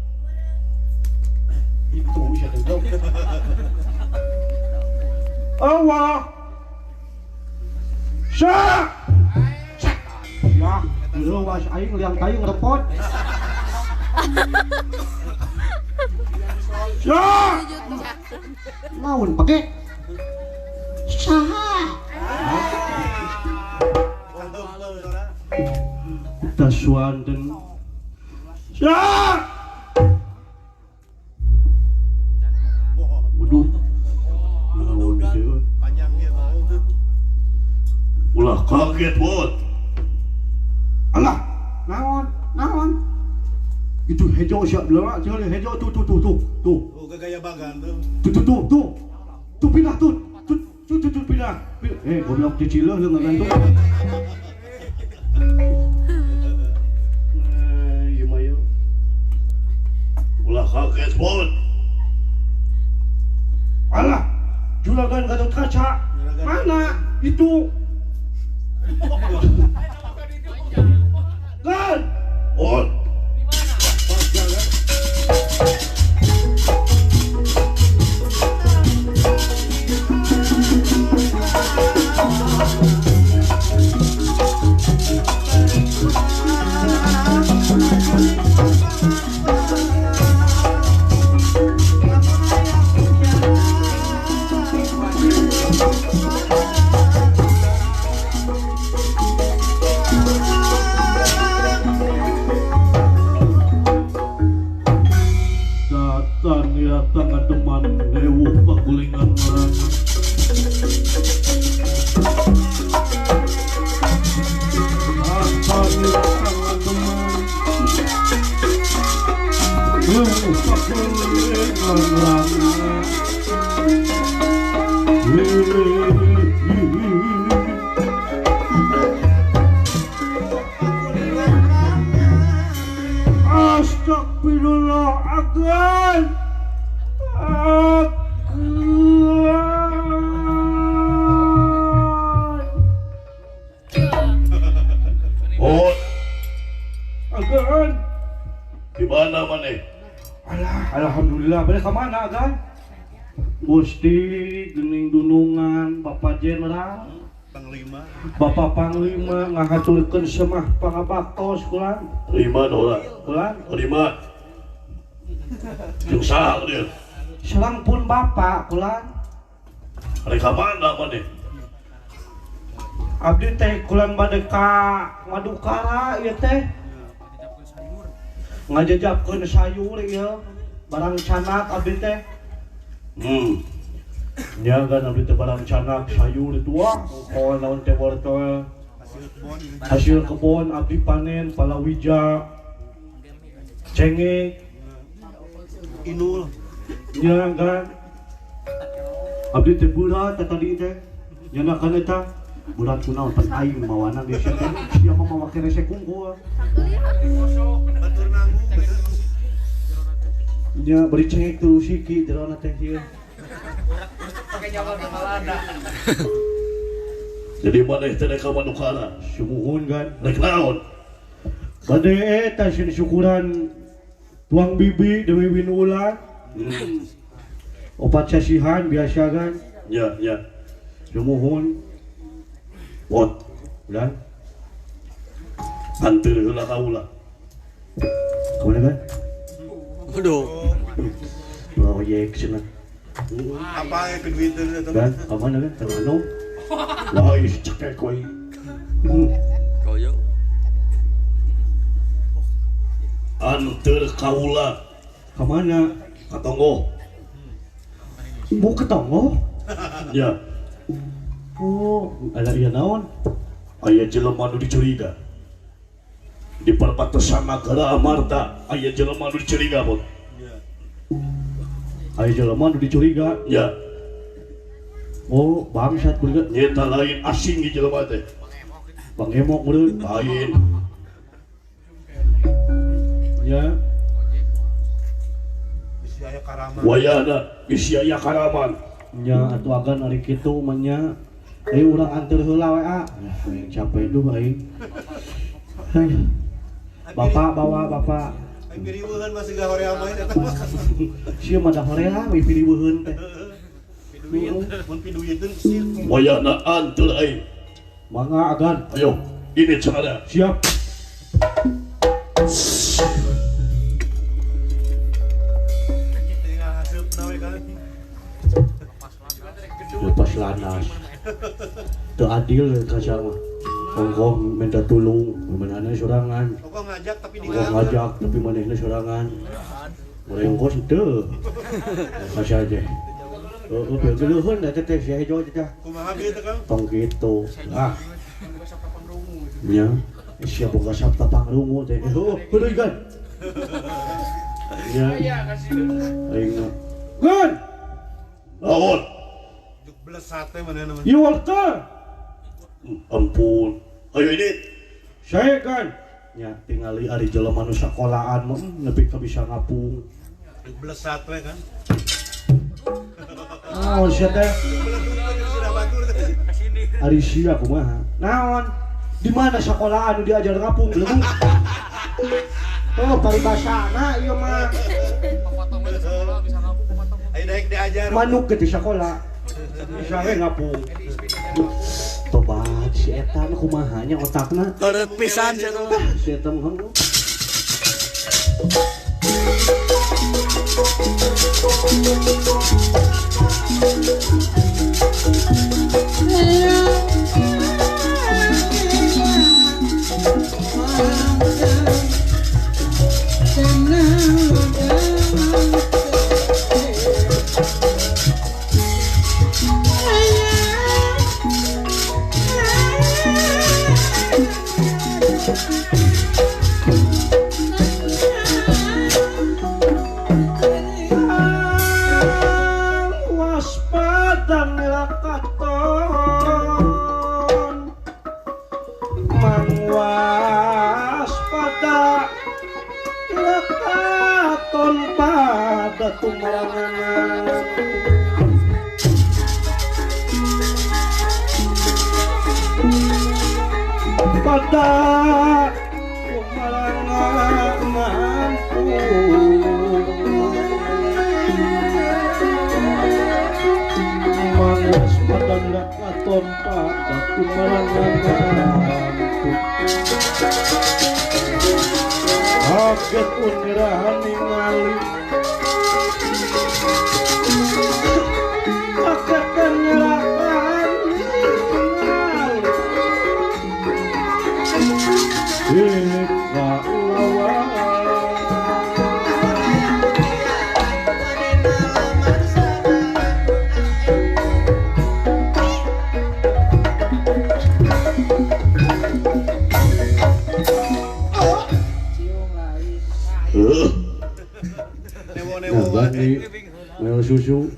itu sia teh. Allah. Sa. Ya, leuwas aing liang tayung repot. Ya. Naon pake? Saha? Tasuanten. Ya. Waduh. Naon kieu? Panjang ge mau. Ulah kaget, Bot. Alah, naon? Naon? Itu hejo siap lama, tinggal hejo tuh tuh tuh tuh tuh. Oh, gaya bagan tuh. Tuh tuh tuh tuh. Tuh pindah tuh. Tuh tuh tuh, tuh pindah. Goblok dicileuh lu ngagantung. Nah, ieu mah ieu. Ulah kaget, Bot. Alah, juragan Gatot Kaca. Mana itu? Kan? Bot. Teman lewuh pagulingan marana. Lewuh pagulingan marana. Astagfirullah agan. Oh, agan. Di mana maneh? Alah, alhamdulillah. Balik ke mana agan? Gusti gening dunungan Bapak Jenderal, Panglima. Bapak Panglima ngahaturkeun semah pangabaktos kulan. Lima dolar. Kulan. Lima. Jeung saha dia? Selang pun bapak kulan. Rek ka mana maneh? Abdi teh kulan bade ka Madukara ieu teh. Ngajejapkeun sayur ieu, barang canak abdi teh. Nya kan abdi teh barang canak sayur itu wah, poe naon teh wortel. Hasil kebon abdi panen palawija, cengek, Inul. Nya kan abdi teh berat tadi teh. Nya kan eta berat kunaon pan aing mawana geus teh. Sia mah mawa keresek kungkul. Batur nanggung. Nya beri cengek tuh siki jerona teh ieu. Pakai nyawa malada. Jadi maneh teh rek ka Madukara? Sumuhun kan. Rek naon? Bade eta sieun syukuran tuang bibi Dewi Winulan. Opat sasihan biasa kan? Ya, ya. Sumuhun. Bot. Udah. Anteur heula kaula. Kemana kan? Waduh. Proyek cenah. Apa yang duiteun eta? Kan, kemana kan? Kemana? Wah, ih cekek koy. Koyo. Anteur kaula. Kemana? Ka tonggo. Bu ke tonggo? Ya. Oh, ada iya naon? Aya jelema nu dicuriga. Di perbatasan nagara Amarta aya jelema nu dicuriga, Bot. Aya jelema nu dicuriga. Ya. Oh, bangsat curiga. Nyeta lain asing di jelema teh. Bang Emok meureun. Lain. Ya. Bisi aya karaman. Wayahna bisi aya karaman. Nya atuh agan ari kitu mah nya. Ayo urang anteur heula we ah. Aing capek duh aing. Bapak bawa bapak. Aing piriweuhan masih gak hoream mah eta mah. Sia mah da hoream we piriweuheun teh. Mun piduiteun sieun. Wayahna anteur aing. Mangga agan. Ayo, ini cara. Siap. Lepas landas. Teu adil ka mah. Ongkoh minta tulung, manehna sorangan. Ongkoh ngajak tapi Ongkoh ngajak tapi manehna sorangan. Mulai ongkoh teu. Kasih aja. Heeh, geuleuheun eta teh si Hejo teh. Kumaha kieu teh Kang? Tong kitu. Ah. Nya, sia boga sabta pangrungu teh. Heuh, heueuy kan. Nya. Aing. Gun. Naon? Juk blesat teh manehna mah. You walker. Ampun. Ayo ini. Saya kan. Nya tingali ari jelema nu sakolaan mah nepi ka bisa ngapung. Juk blesat we kan. Naon sia teh? Ari sia kumaha? Naon? Di mana sakolaan nu diajar ngapung leuweung? Oh, paribasana ieu mah. Ayo daek diajar. Manuk ke di sakola. Bisa we ngapung. Tobat si eta mah kumaha nya otakna? Teureut pisan sia teh. Si eta mah heuh. Pada kumarangan mampu mangwaspada nilakaton pada kumarangan mampu kaget unirahan ningali kaget nyerahan ningali Ika lawan. Newo-newo Nah, susu.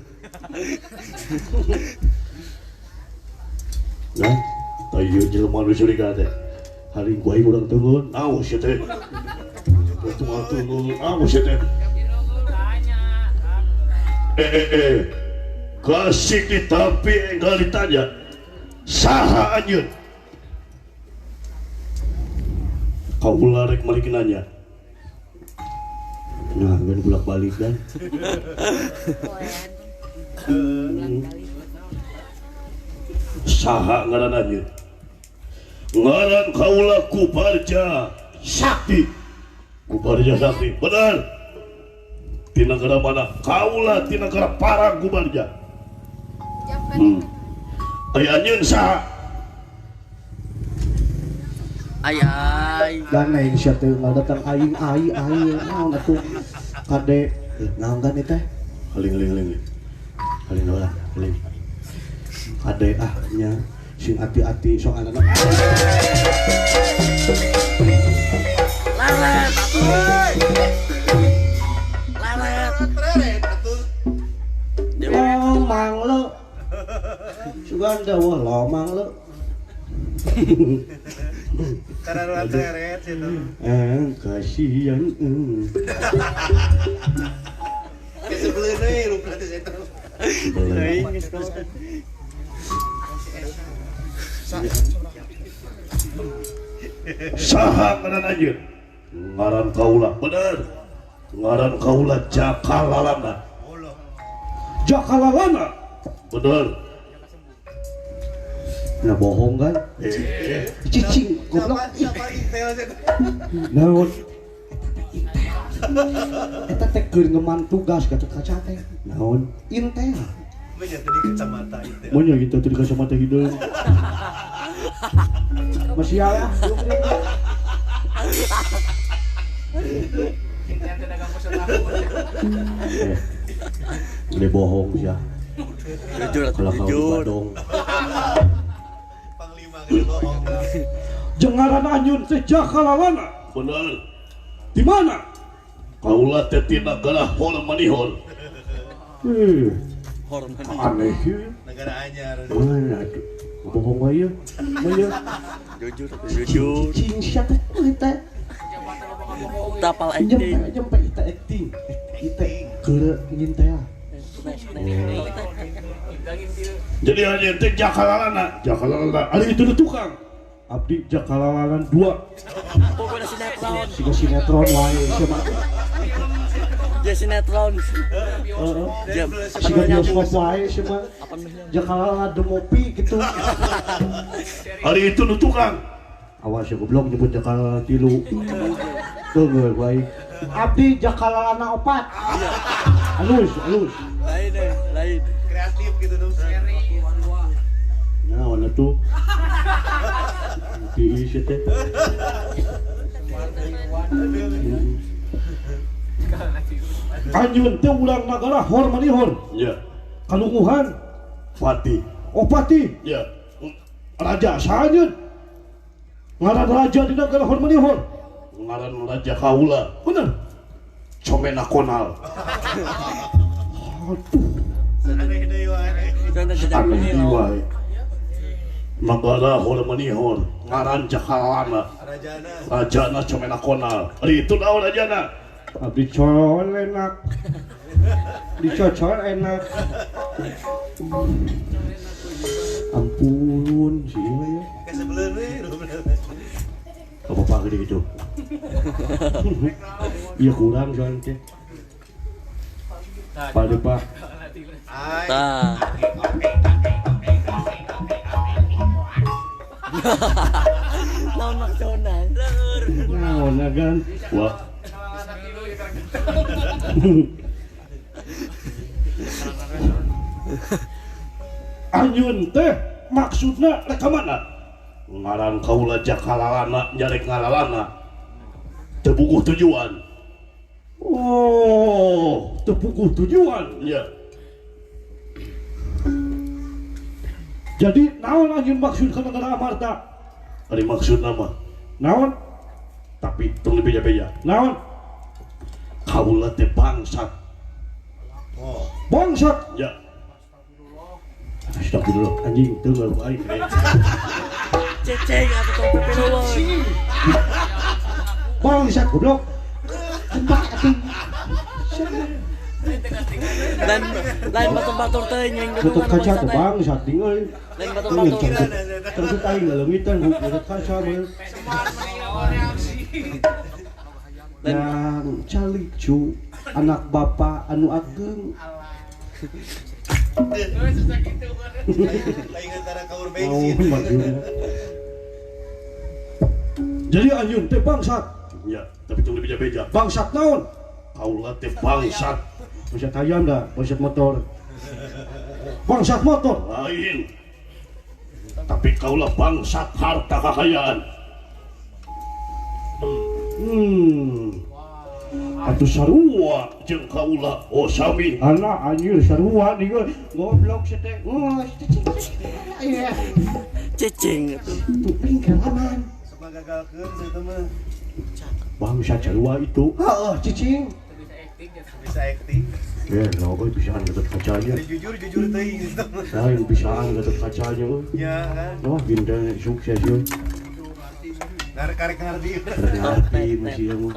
Nah, tayu jelema nu curiga teh. Hari gua aing urang teungeun. Naon sia teh? Tunggal teungeun, naon sia teh? Kasih ditapi enggal ditanya. Saha anjeun? Kaula rek malik nanya. Nah, kan bolak-balik kan. Saha ngaran anjeun? Ngaran kaula Kubarja Sakti. Kubarja Sakti, bener. Ti nagara mana? Kaula ti nagara Parang Kubarja. Ari anjeun saha? Ay ay. Dan lain sia teh ngadatang aing ai ai naon atuh kade naon kan teh? Haling haling haling. Haling heula, haling. Kade ah nya sing ati-ati sok anak. Lalet atuh. Lalet. Atuh. Lomang le. Sugan dawuh lomang le. Karena teret situ. Kasihan. Kesebelin euy lupa teh saya terus. Saha ngaran anjeun? Ngaran kaula, bener. Ngaran kaula Jakalalana. Jakalalana, bener. Nah bohong kan? Cicing, goblok. Naon? Eta teh keur ngeman tugas Gatot Kaca teh. Naon? Intel. Mun tadi kacamata intel. Mun gitu tadi kacamata hideung. Masih ya. Udah bohong sih ya. Jujur atau jujur. Panglima gede bohong. Jengaran anjun teh Jakalalana. Bener. Di mana? Kaula teh ti nagara Hormanihor. Aneh ieu. Negara anyar. Mana atuh? Bohong wae ieu. Mah jujur jujur. Cicing sia teh teh. Tapal acting. Jempe ita acting. Ita keur ngin teh. Jadi anjeun teh Jakalalana, Jakalalana. Ari itu tukang. Abdi Jakalalana 2. Pokoknya sinetron. Siga sinetron wae sia mah. Ya sinetron. Heeh. Siga bioskop wae sia mah. Jakalalana demopi gitu. Ari itu nu tukang. Awas ya goblok nyebut Jakalalana 3. Teu wae. Abdi Jakalalana 4. Halus, halus. Lain deh, lain. Kreatif gitu dong. Nah, mana tuh? Diisi teh. Anjeun teh urang nagara Hormanihor. Ya. Kalunguhan Pati. Oh Pati. Ya. Raja saha anjeun? Ngaran raja di nagara Hormanihor. Ngaran raja kaula. Bener. Comena konal. Aduh. Aneh deui wae. Aneh deui wae. Nagara Hormanihor ngaran Jakalalana. Rajana. Rajana Comena konal. Ari itu naon rajana? Abdi cocol enak. Dicocol enak. Ampun sih ya. Kesebelin we. Apa-apa gede gitu. Iya kurang soalnya teh. Pak Pak. Tah. Naon maksudna? Naon kan? Wah. Anjeun teh maksudna rek ka mana? Ngaran kaula Jakalalana nyarek ngalalana. Teu puguh tujuan. Oh, teu puguh tujuan. Ya. Jadi naon anjeun maksud ka negara Amarta? Ari maksudna mah naon? Tapi tong dibeja-beja. Naon? Kaula teh bangsat. Oh. Bangsat. Ya. Astagfirullah anjing teu ngaruh aing. Ceceng atuh tong pepeluan. Bangsat goblok. Tembak atuh. Lain lain batur-batur teh nying Gatot Kaca teh bangsat ding euy. Lain batur-batur. Terus aing ngaleungitan Gatot Kaca mah. Yang calicu anak bapak anu ageng. Lain antara kaur bensin. Jadi anjeun teh bangsat. Ya, tapi tong beja-beja. Bangsat naon? Kaula teh bangsat. Bangsat ayam dah, bangsat motor. Bangsat motor lain. Tapi kaula bangsat harta kekayaan. Atuh sarua jeung kaula oh sami. Alah anjir sarua nih goblok sia teh. Cicing atuh. Tuping kelaman. Sok gagalkeun sia mah. Bangsat sarua itu. Heeh, cicing. Bisa acting. Ya, lo euy bisaan Gatot Kacanya. Jujur teuing eta mah. Lain bisaan Gatot Kacanya euy. Ya kan. Wah, bintang sukses euy. Karek ngarti. Ngarti masih ya mah.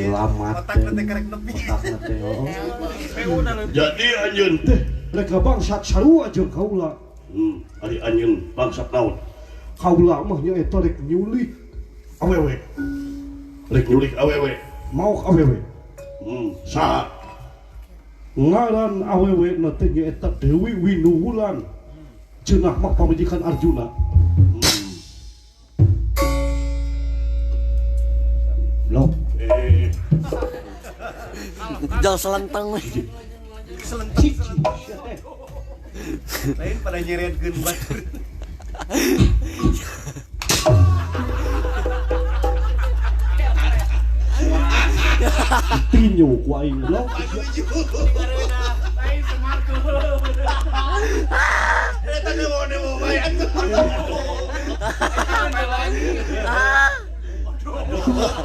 Lamat. Otak teh karek nepi. Otak teh heeh. Jadi anjeun teh rek bangsat sarua jeung kaula. Ari anjeun bangsat naon? Kaula mah nya eta rek nyulik awewe. Rek nyulik awewe. Mau awewe. Saha? Ngaran awewe na teh nya eta Dewi Winuwulan. Cenah mah pamajikan Arjuna. Blok. Jal selentang we. Selentang. Lain pada nyeretkeun batur. Tinyo ku aing blok. Lain semar Eta nemo-nemo bae atuh.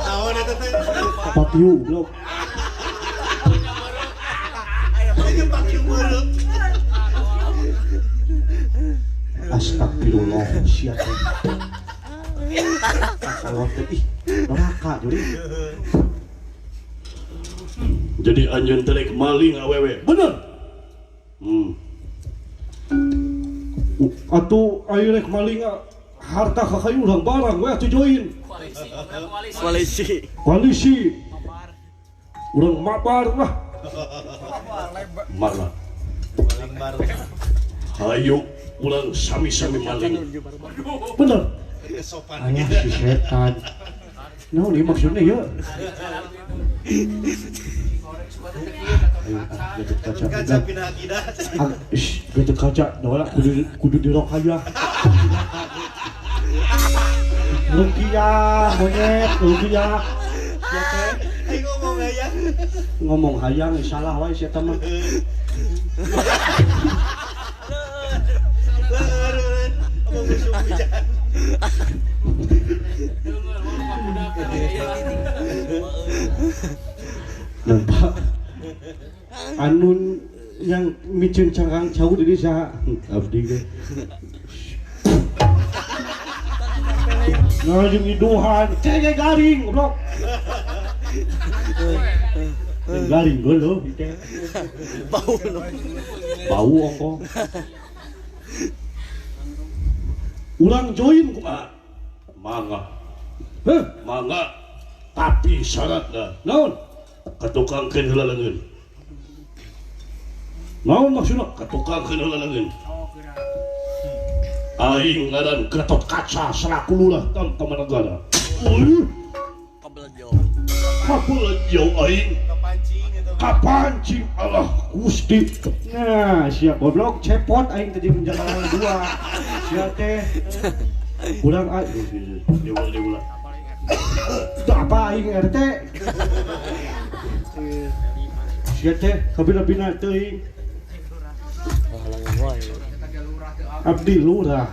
Naon eta teh? Patiu blok. Ayo patiu meureum. Astagfirullah sia teh. Kalau teh ih neraka juri. Jadi anjeun teh rek maling awewe. Bener. Atuh ayo rek maling harta kakayu urang barang we atuh join. Koalisi. Koalisi. Urang mabar lah. Marlah. Hayu urang sami-sami maling. Bener. Sopan. Ayah si setan. Naon ieu maksudnya ya? Ayo, Gatot Kaca. Kaca pindah akidah. Gatot Kaca, dah kudu dirokayah. Rukiah, monyet, rukiah. Ayo ngomong hayang. Ngomong hayang salah wae sia mah. Ngomong musuh hujan. Nampak anun yang micin cangkang jauh dari saha abdi ge. Nah jeung iduhan cege garing goblok. Garing geuleuh teh. Bau lo. Bau ongko. Urang join kumaha? Mangga. Heh, mangga. Tapi syaratna naon? Katukangkeun heula leungeun. Naon maksudna? Katukangkeun heula leungeun. Aing ngaran Gatot Kaca selaku lurah Tamanegara. Kabelejo. Kabelejo aing. Kapancing eta. Kapancing Allah Gusti. Nah, sia goblok cepot aing tadi menjalan dua. Sia teh. Kurang aing. Dewa-dewa. Itu apa aing RT? Sia teh kabina-bina teuing. Abdi lurah.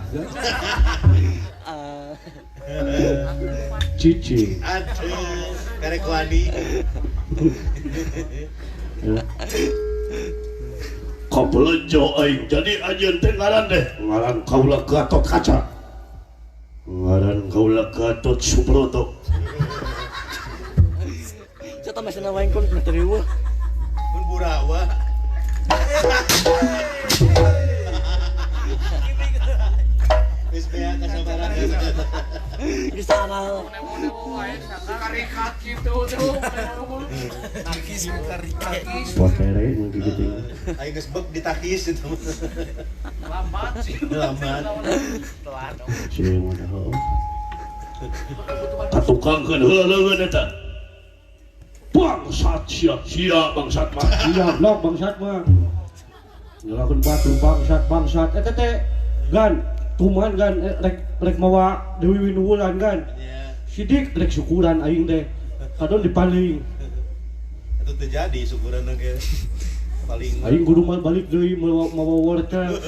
Cici. Aduh, karek wani. Kabelejo aing. Jadi anjeun teh ngaran deh. Ngaran kaula Gatot Kaca. Ngaran kaula Gatot Subroto. Saya tambah senang wae kun materiwa. Kun burawa. Geus beak kasabaraha. Di sana. Karikat gitu tuh. Takis karikat. Potere mun kitu. Aing geus bek ditakis itu. Lambat sih. Lambat. Telat. Sieun mah heuh. Katukangkeun heula leungeun eta. Bangsat sia, sia bangsat mah. Iya, blok bangsat mah. Nyalakeun batu bangsat bangsat eta teh gan tuman gan rek rek mawa Dewi Winuwulan gan. Sidik rek syukuran aing teh. Kadon dipaling. Itu terjadi syukuran ge. Paling aing kudu balik deui mawa wortel.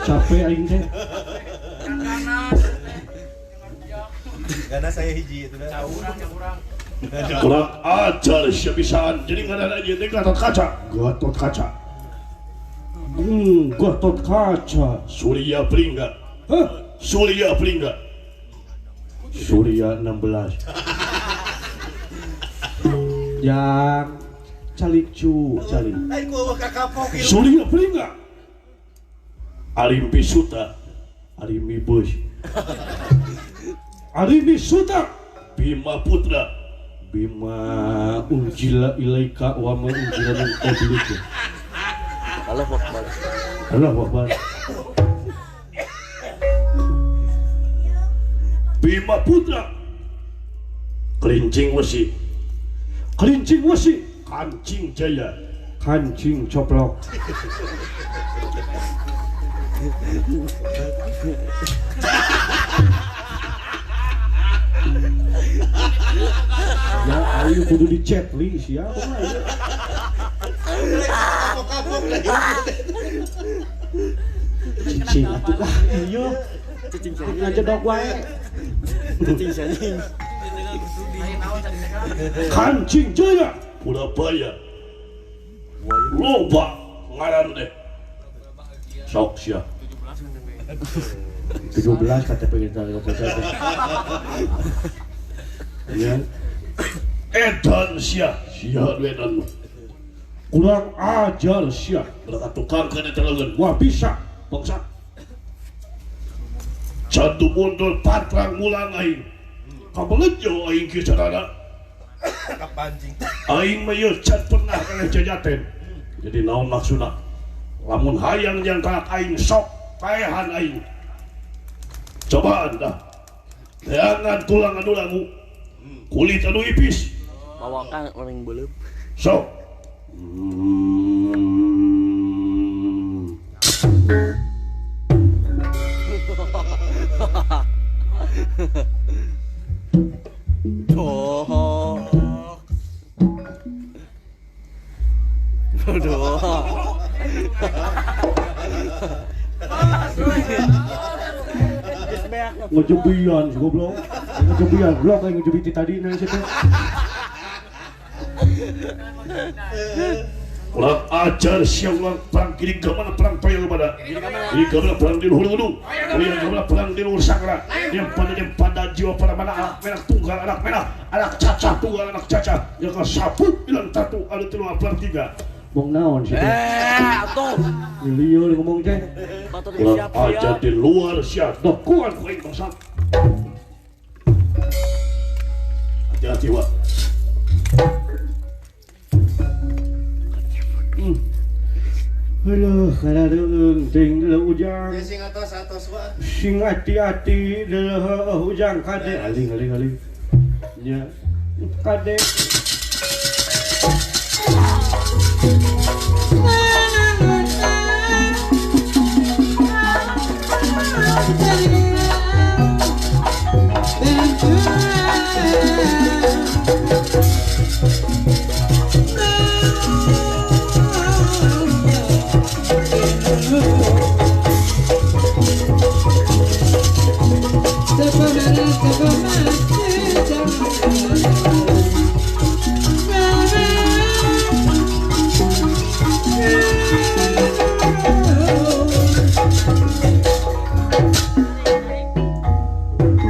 Capek aing teh. Karena saya hiji itu dah. Urang. Kurang ajar sia bisaan. Jadi ngaran aja teh Gatot Kaca. Gatot Kaca. Gatot Kaca. Surya Pringga. Hah? Surya Pringga. Surya 16. Yang calik cu, calik. Aing ku kakapok. Surya Pringga. Arimbi Suta. Arimbi Bus. Arimbi Suta. Bima Putra. Bima unjila ilaika wa ma unjila min qablika. Allahu Akbar. Allahu Akbar. Bima Putra. Kelincing wesi. Kelincing wesi. Kancing jaya. Kancing coplok. Ya ayo kudu dicet li siapa mah ya. Kapok-kapok lagi. Cicing atuh lah ieu. Cicing cicing. Ngajedog wae. Cicing cicing. Kancing jaya Purabaya. Loba ngaran teh. Sok sia. 17 KTP kita teh. Ya. Edan sia, sia edan. Kurang ajar sia. Mereka tukangkeun eta leungeun. Wah bisa bangsat. Jantu mundur patrang mulang aing. Kabelejo aing kieu carana. Kapancing. Aing mah ieu can pernah kana jajaten. Jadi naon maksudna? Lamun hayang jang ka aing sok paehan aing. Cobaan dah. Jangan tulang anu langu. Kulit anu ipis. Bawakan orang belum. Sok. Oh. Aduh. Ngejebian si goblok. Ngejebian, blok kayak ngejebiti tadi nang situ. Ulang ajar sia ulang perang kiri ke mana perang toyol pada. Kiri ke mana perang di luhur gunung. Kiri ke mana perang di luhur sakra. Yang pada yang pada jiwa pada mana anak merah tunggal anak merah, anak cacah tunggal anak cacah. Yang ke sapu bilang satu ada tilu perang tiga. Ngomong naon sih? Atuh. Lieur ngomong teh. Ulang ajar di luar sia. Dokuan ku aing bangsat. Hati-hati wa. Aduh, karareung ting deuleuh ujang. Sing atos-atos wa. Sing hati-hati deuleuh ujang kade. Aling aling aling. Nya. Kade.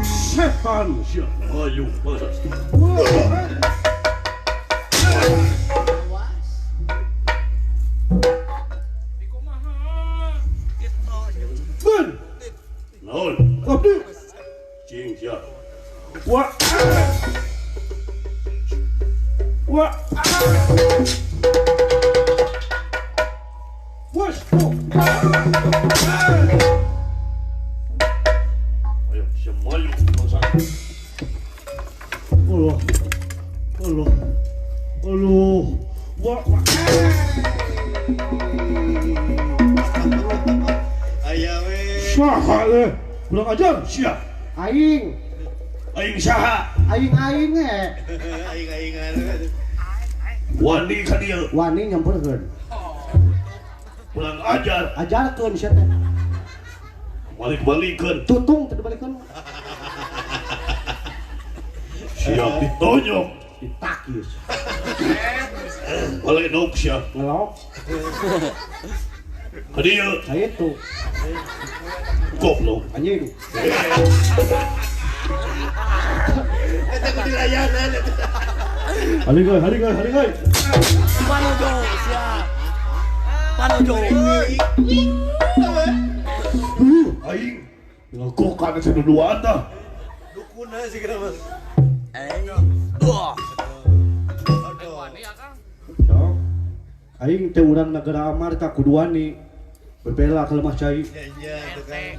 Setan sia. Ayo, bangsat. Aya we. Saha eh? Kurang ajar sia. Aing. Aing saha? Aing-aing eh. Aing-aingan. Wani ka dieu. Wani nyamperkeun. Kurang ajar. Ajarkeun sia teh. Balik-balikeun. Tutung teu dibalikeun. Siap ditonyok. Ditakis. Balenok sia. Ngelok. Ka dieu. Ka itu. Goblok. Anjing. Eta kudu dilayanan eta. Haligay, haligay, haligay. Panojo sia. Panojo. Aing ngagokan asa duduan tah. Dukuna sih kira mah. Eh. Wah. Sok. Aing teh urang negara Amar tah kudu wani. Bebela ka lemah cai.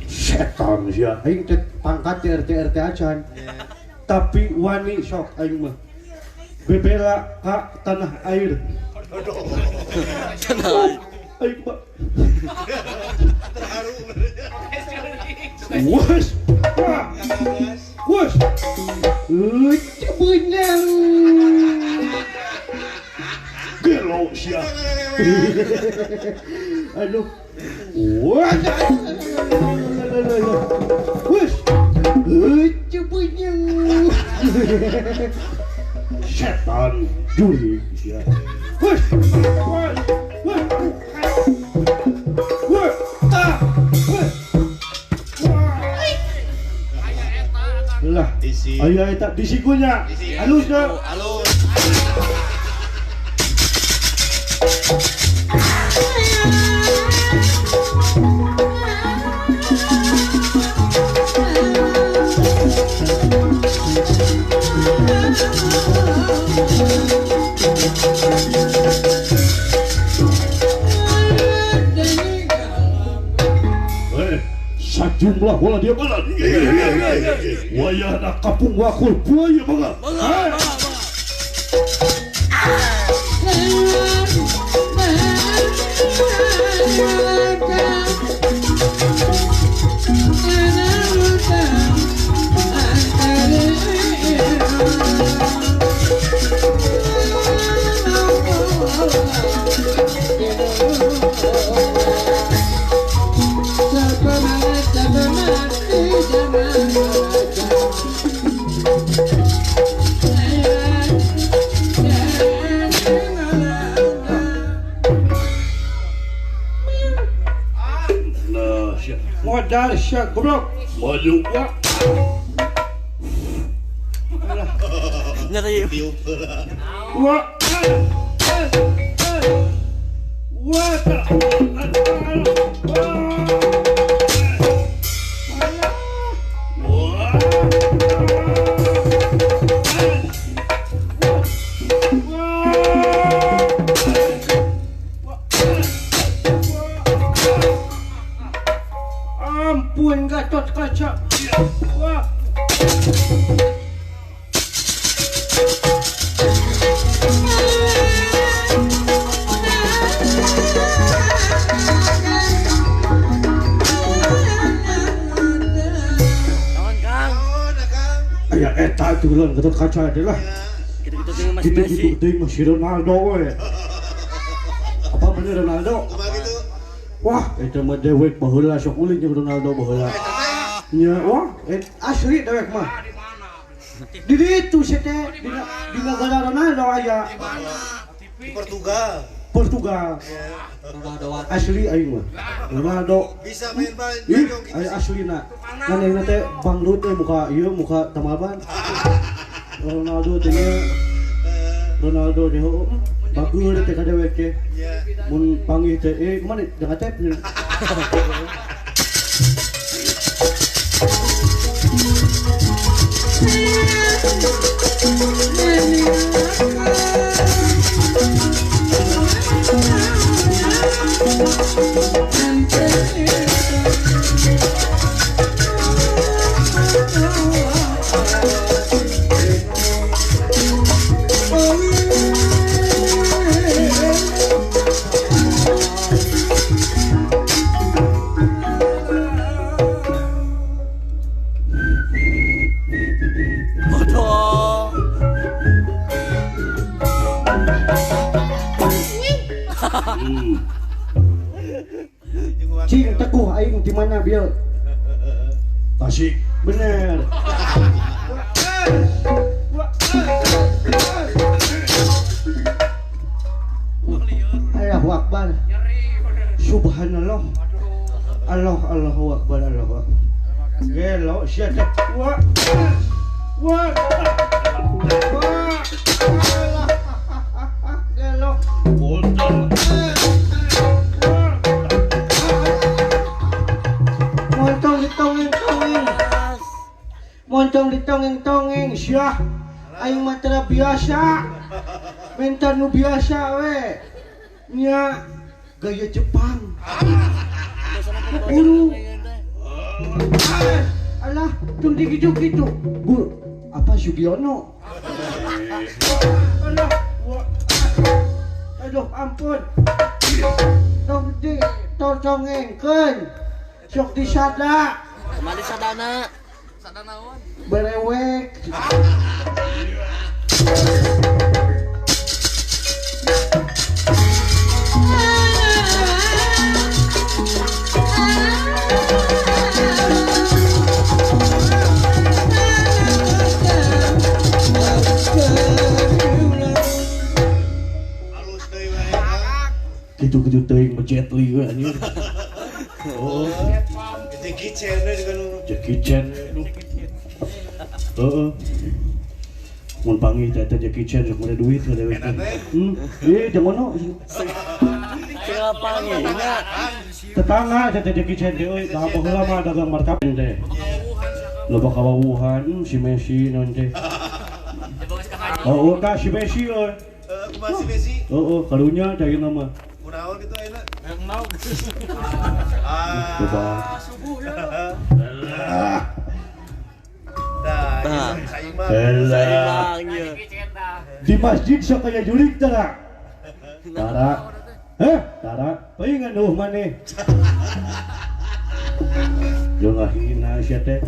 Setan sia. Aing teh pangkat teh RT RT acan. Tapi wani sok aing mah. Bebela ka tanah air. Tanah air. Aing mah. Terharu. Wes. Wes. Beunang. Gelo sia. Aduh. Wah. Wes. Beunang. Setan juri sia. Wes. Wes. Wes. Wes. Ah. Wes. Lah, aya eta di sikunya. Halus dah. Halus. Sajumlah bola dia bola. Wayahna kapung wakul buaya bangga. Modal sia goblok. Maju ya. Nyeri. Wah. Wah. Ampun Gatot Kaca. Wah. Naon Kang? Aya eta turun Gatot Kaca adalah. Gitu-gitu teuing masih Messi. Gitu-gitu teuing masih Ronaldo we. Apa bener Ronaldo? Wah, eta mah dewek baheula sok ulin jeung Ronaldo baheula. Nya, wah, asli dewek mah. Di ditu sia teh, di nagara Ronaldo aya. Di Portugal. Portugal. Asli aing mah. Ronaldo bisa main bal. Ih, aya aslina. Manehna teh bangkrut teh muka ieu muka tamaban. Ronaldo teh nya. Ronaldo teh heueuh. Bagus teh ka dewek teh. Mun panggih teh kumaha jangan teh. Cing teguh aing di mana Bil? Tasik. Bener. Allahu Akbar. Subhanallah. Allah Allahu Akbar Allahu Akbar. Gelo sia teh. Wah. Wah. Wah. Gelo. Montong ditongeng-tongeng. Montong ditongeng-tongeng sia. Aing mah teu biasa. Minta nu biasa we. Nya gaya Jepang. Guru. Alah, tung digitu-gitu. Guru, apa Sugiono? Alah, aduh ampun. Tong di tongengkeun. Sok disada. Kemana sadana? Sada naon? Berewek. Gitu-gitu teuing mah Jet Li we anjir. Oh. Jackie Chan we juga nu. Jackie Chan. Heeh. Mun panggil teh eta Jackie Chan sok mere duit ka dewek. Ih, jangan ono. Cenah panggil nya. Tetangga teh Jackie Chan teh euy, da baheula mah dagang martabak teh. Loba kawawuhan si Messi naon teh. Oh, tah si Messi euy. Heeh, kumaha si Messi? Heeh, karunya cai mah. Kunaon gitu ayeuna? Yang Ah. Coba. Subuh ya. Nah, saing mah. Di masjid sok aya jurig tara. Tara. Heh, tara. Palingan eueuh maneh. Jeung ngahina sia teh.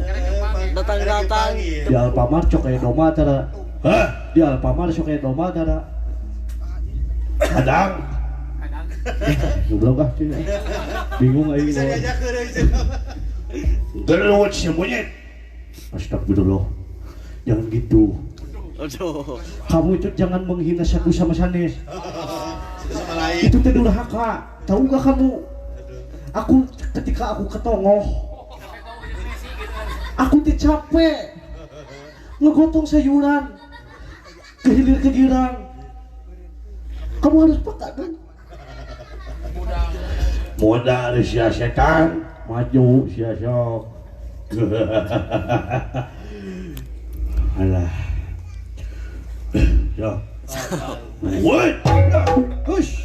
Datang-datang. Di Alfamart sok aya domba tara. Hah? Di Alfamart sok aya domba tara. Kadang. Goblok ah cuy. Bingung aing. Bisa diajakeun euy. Gelut si monyet. Astagfirullah. Jangan gitu. Aduh. Kamu itu jangan menghina satu sama sanes. Satu sama lain. Itu teh durhaka. Tahu gak kamu? Aku ketika aku ketongoh, aku teh capek ngegotong sayuran ke hilir ke girang. Kamu harus peka kan? Modal sia setan, maju sia sok. Alah. Ya. Woi. Hush.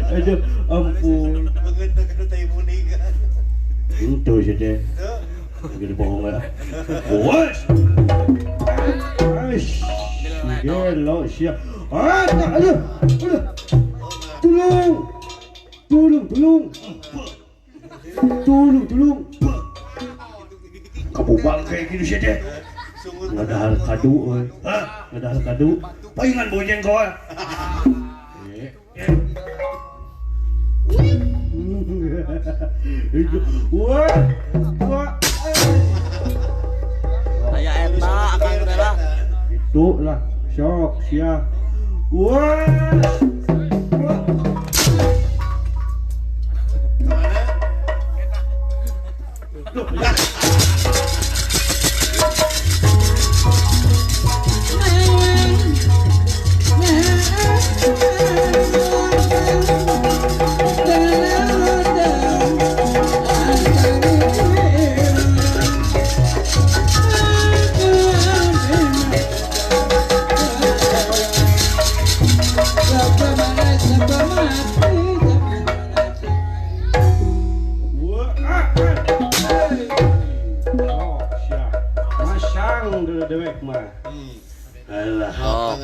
Aduh, ampun. Itu sih deh. Jadi bohong lah. Woi. Aish. Gelo sia. Ah, aduh. Aduh. Tolong. Tolong, tolong. Tolong, tolong. Kamu bangke gitu sih deh. Ngadahar kadu euy. Hah? Ngadahar kadu. Palingan bojeng kau. Wah. Wah. Aya eta akang teh lah. Itu lah, sok sia. Wah.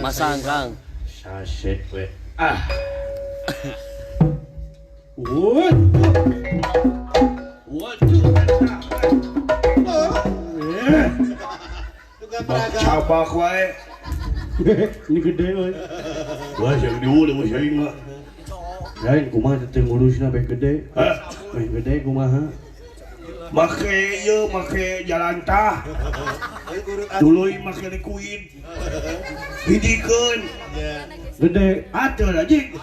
Masang Kang. Sasek we. Ah. What? Waduh. Cabak wae. Ini gede euy. Wah, yang diulah mah aing mah. Lain kumaha teh ngurusna beh gede. Hah? Beh gede kumaha? Make ieu make jalantah. Tuluy make likuid. Hijikeun. Gede atuh anjing.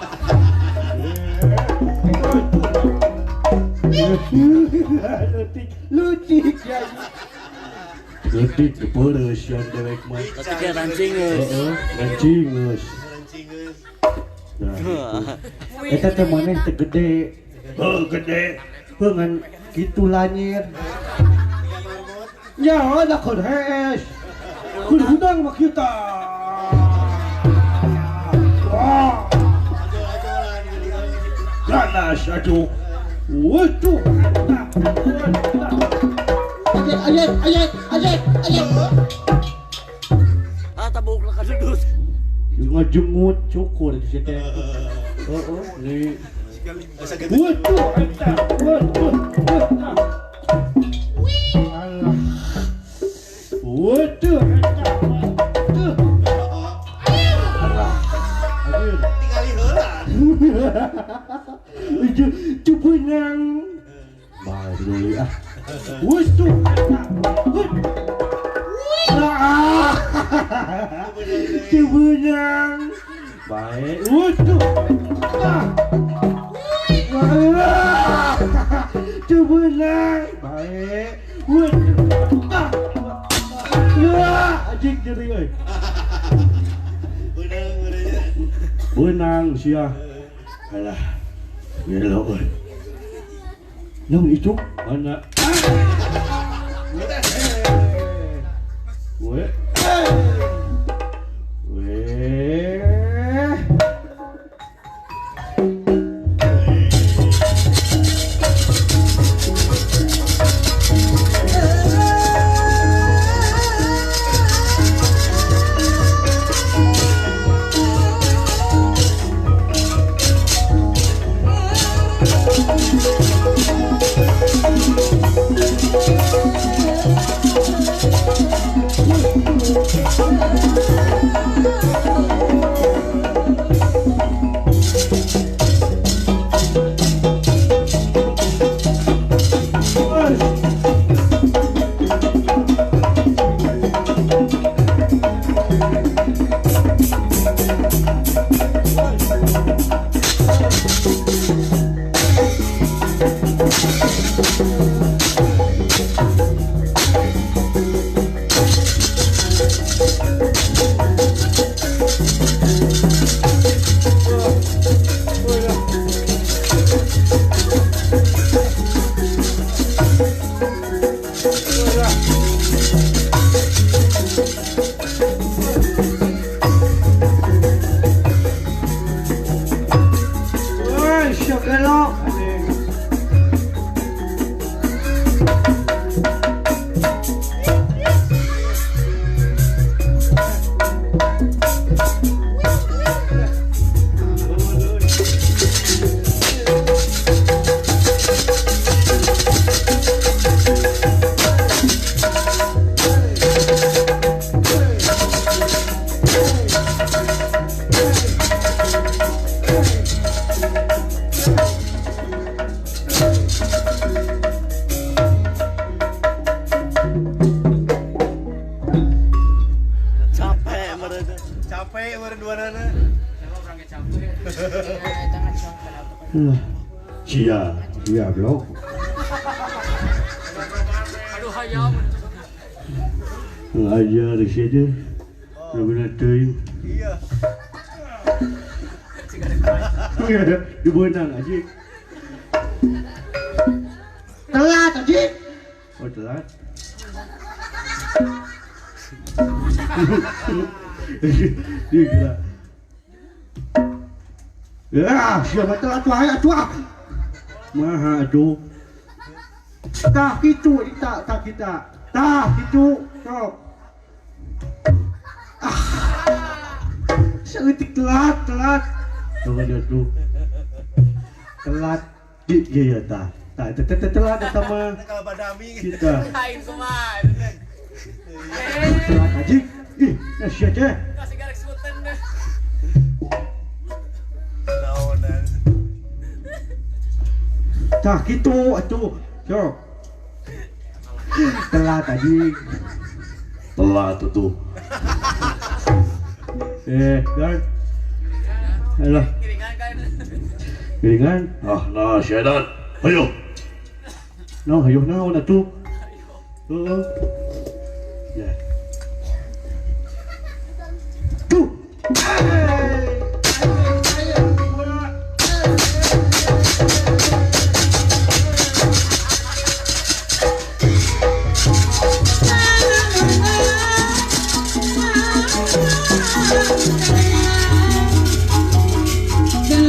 Leutik, leutik ya. Leutik peureuh yang dewek mah. Leutiknya rancing geus. Heeh, rancing geus. Nah, eta teh maneh teh gede. Heuh, gede. Heuh ngan kitu lanyir. Nya da keur hees. Keur hudang mah kieu tah. Wah. Ganas atuh. Waduh. Ayat, ayat, ayat, ayat. Ah, tabuk lah kadudut. Ngajemut cukur di situ. Heeh, nih. Waduh, eta. Waduh, waduh. Alah. Waduh, eta. Waduh. Alah. Aduh. Tingali heula. Cupunang. Bae dulu ah. Waduh. Ah. Cupunang. Bae. Waduh. Ah. Cupunang. Bae. Waduh. Ah, anjing jadi euy. Beunang beunang. Beunang sia. Alah. Gelo euy. Nang itu mana? We. We. Sia, sia blok. Aduh hayam. Ngajar di sini. Bener teuing. Iya. Dibeunang aja. Telat aja. Oh telat. Gila. Ya, siapa telat wae atuh. Maha aduh. Tah kitu tak tah kita. Tah kitu sok. Ah. Saeutik telat, telat. Tunggu dia tuh. Telat. Iya ya tah. Tah eta teh telat eta mah. Kalau badami. Kita. Lain kumaha. Telat anjing. Ih, sia teh. Kasih garek sebutan deh. Naonan. Tah kitu atuh. Sok. Telat anjing. Telat tuh. Guard. Alah, Ngiringan kan. giringan. Ah, nah syedan. Ayo. No, hayo naon atuh. Heeh. Ya. Tuh. Dan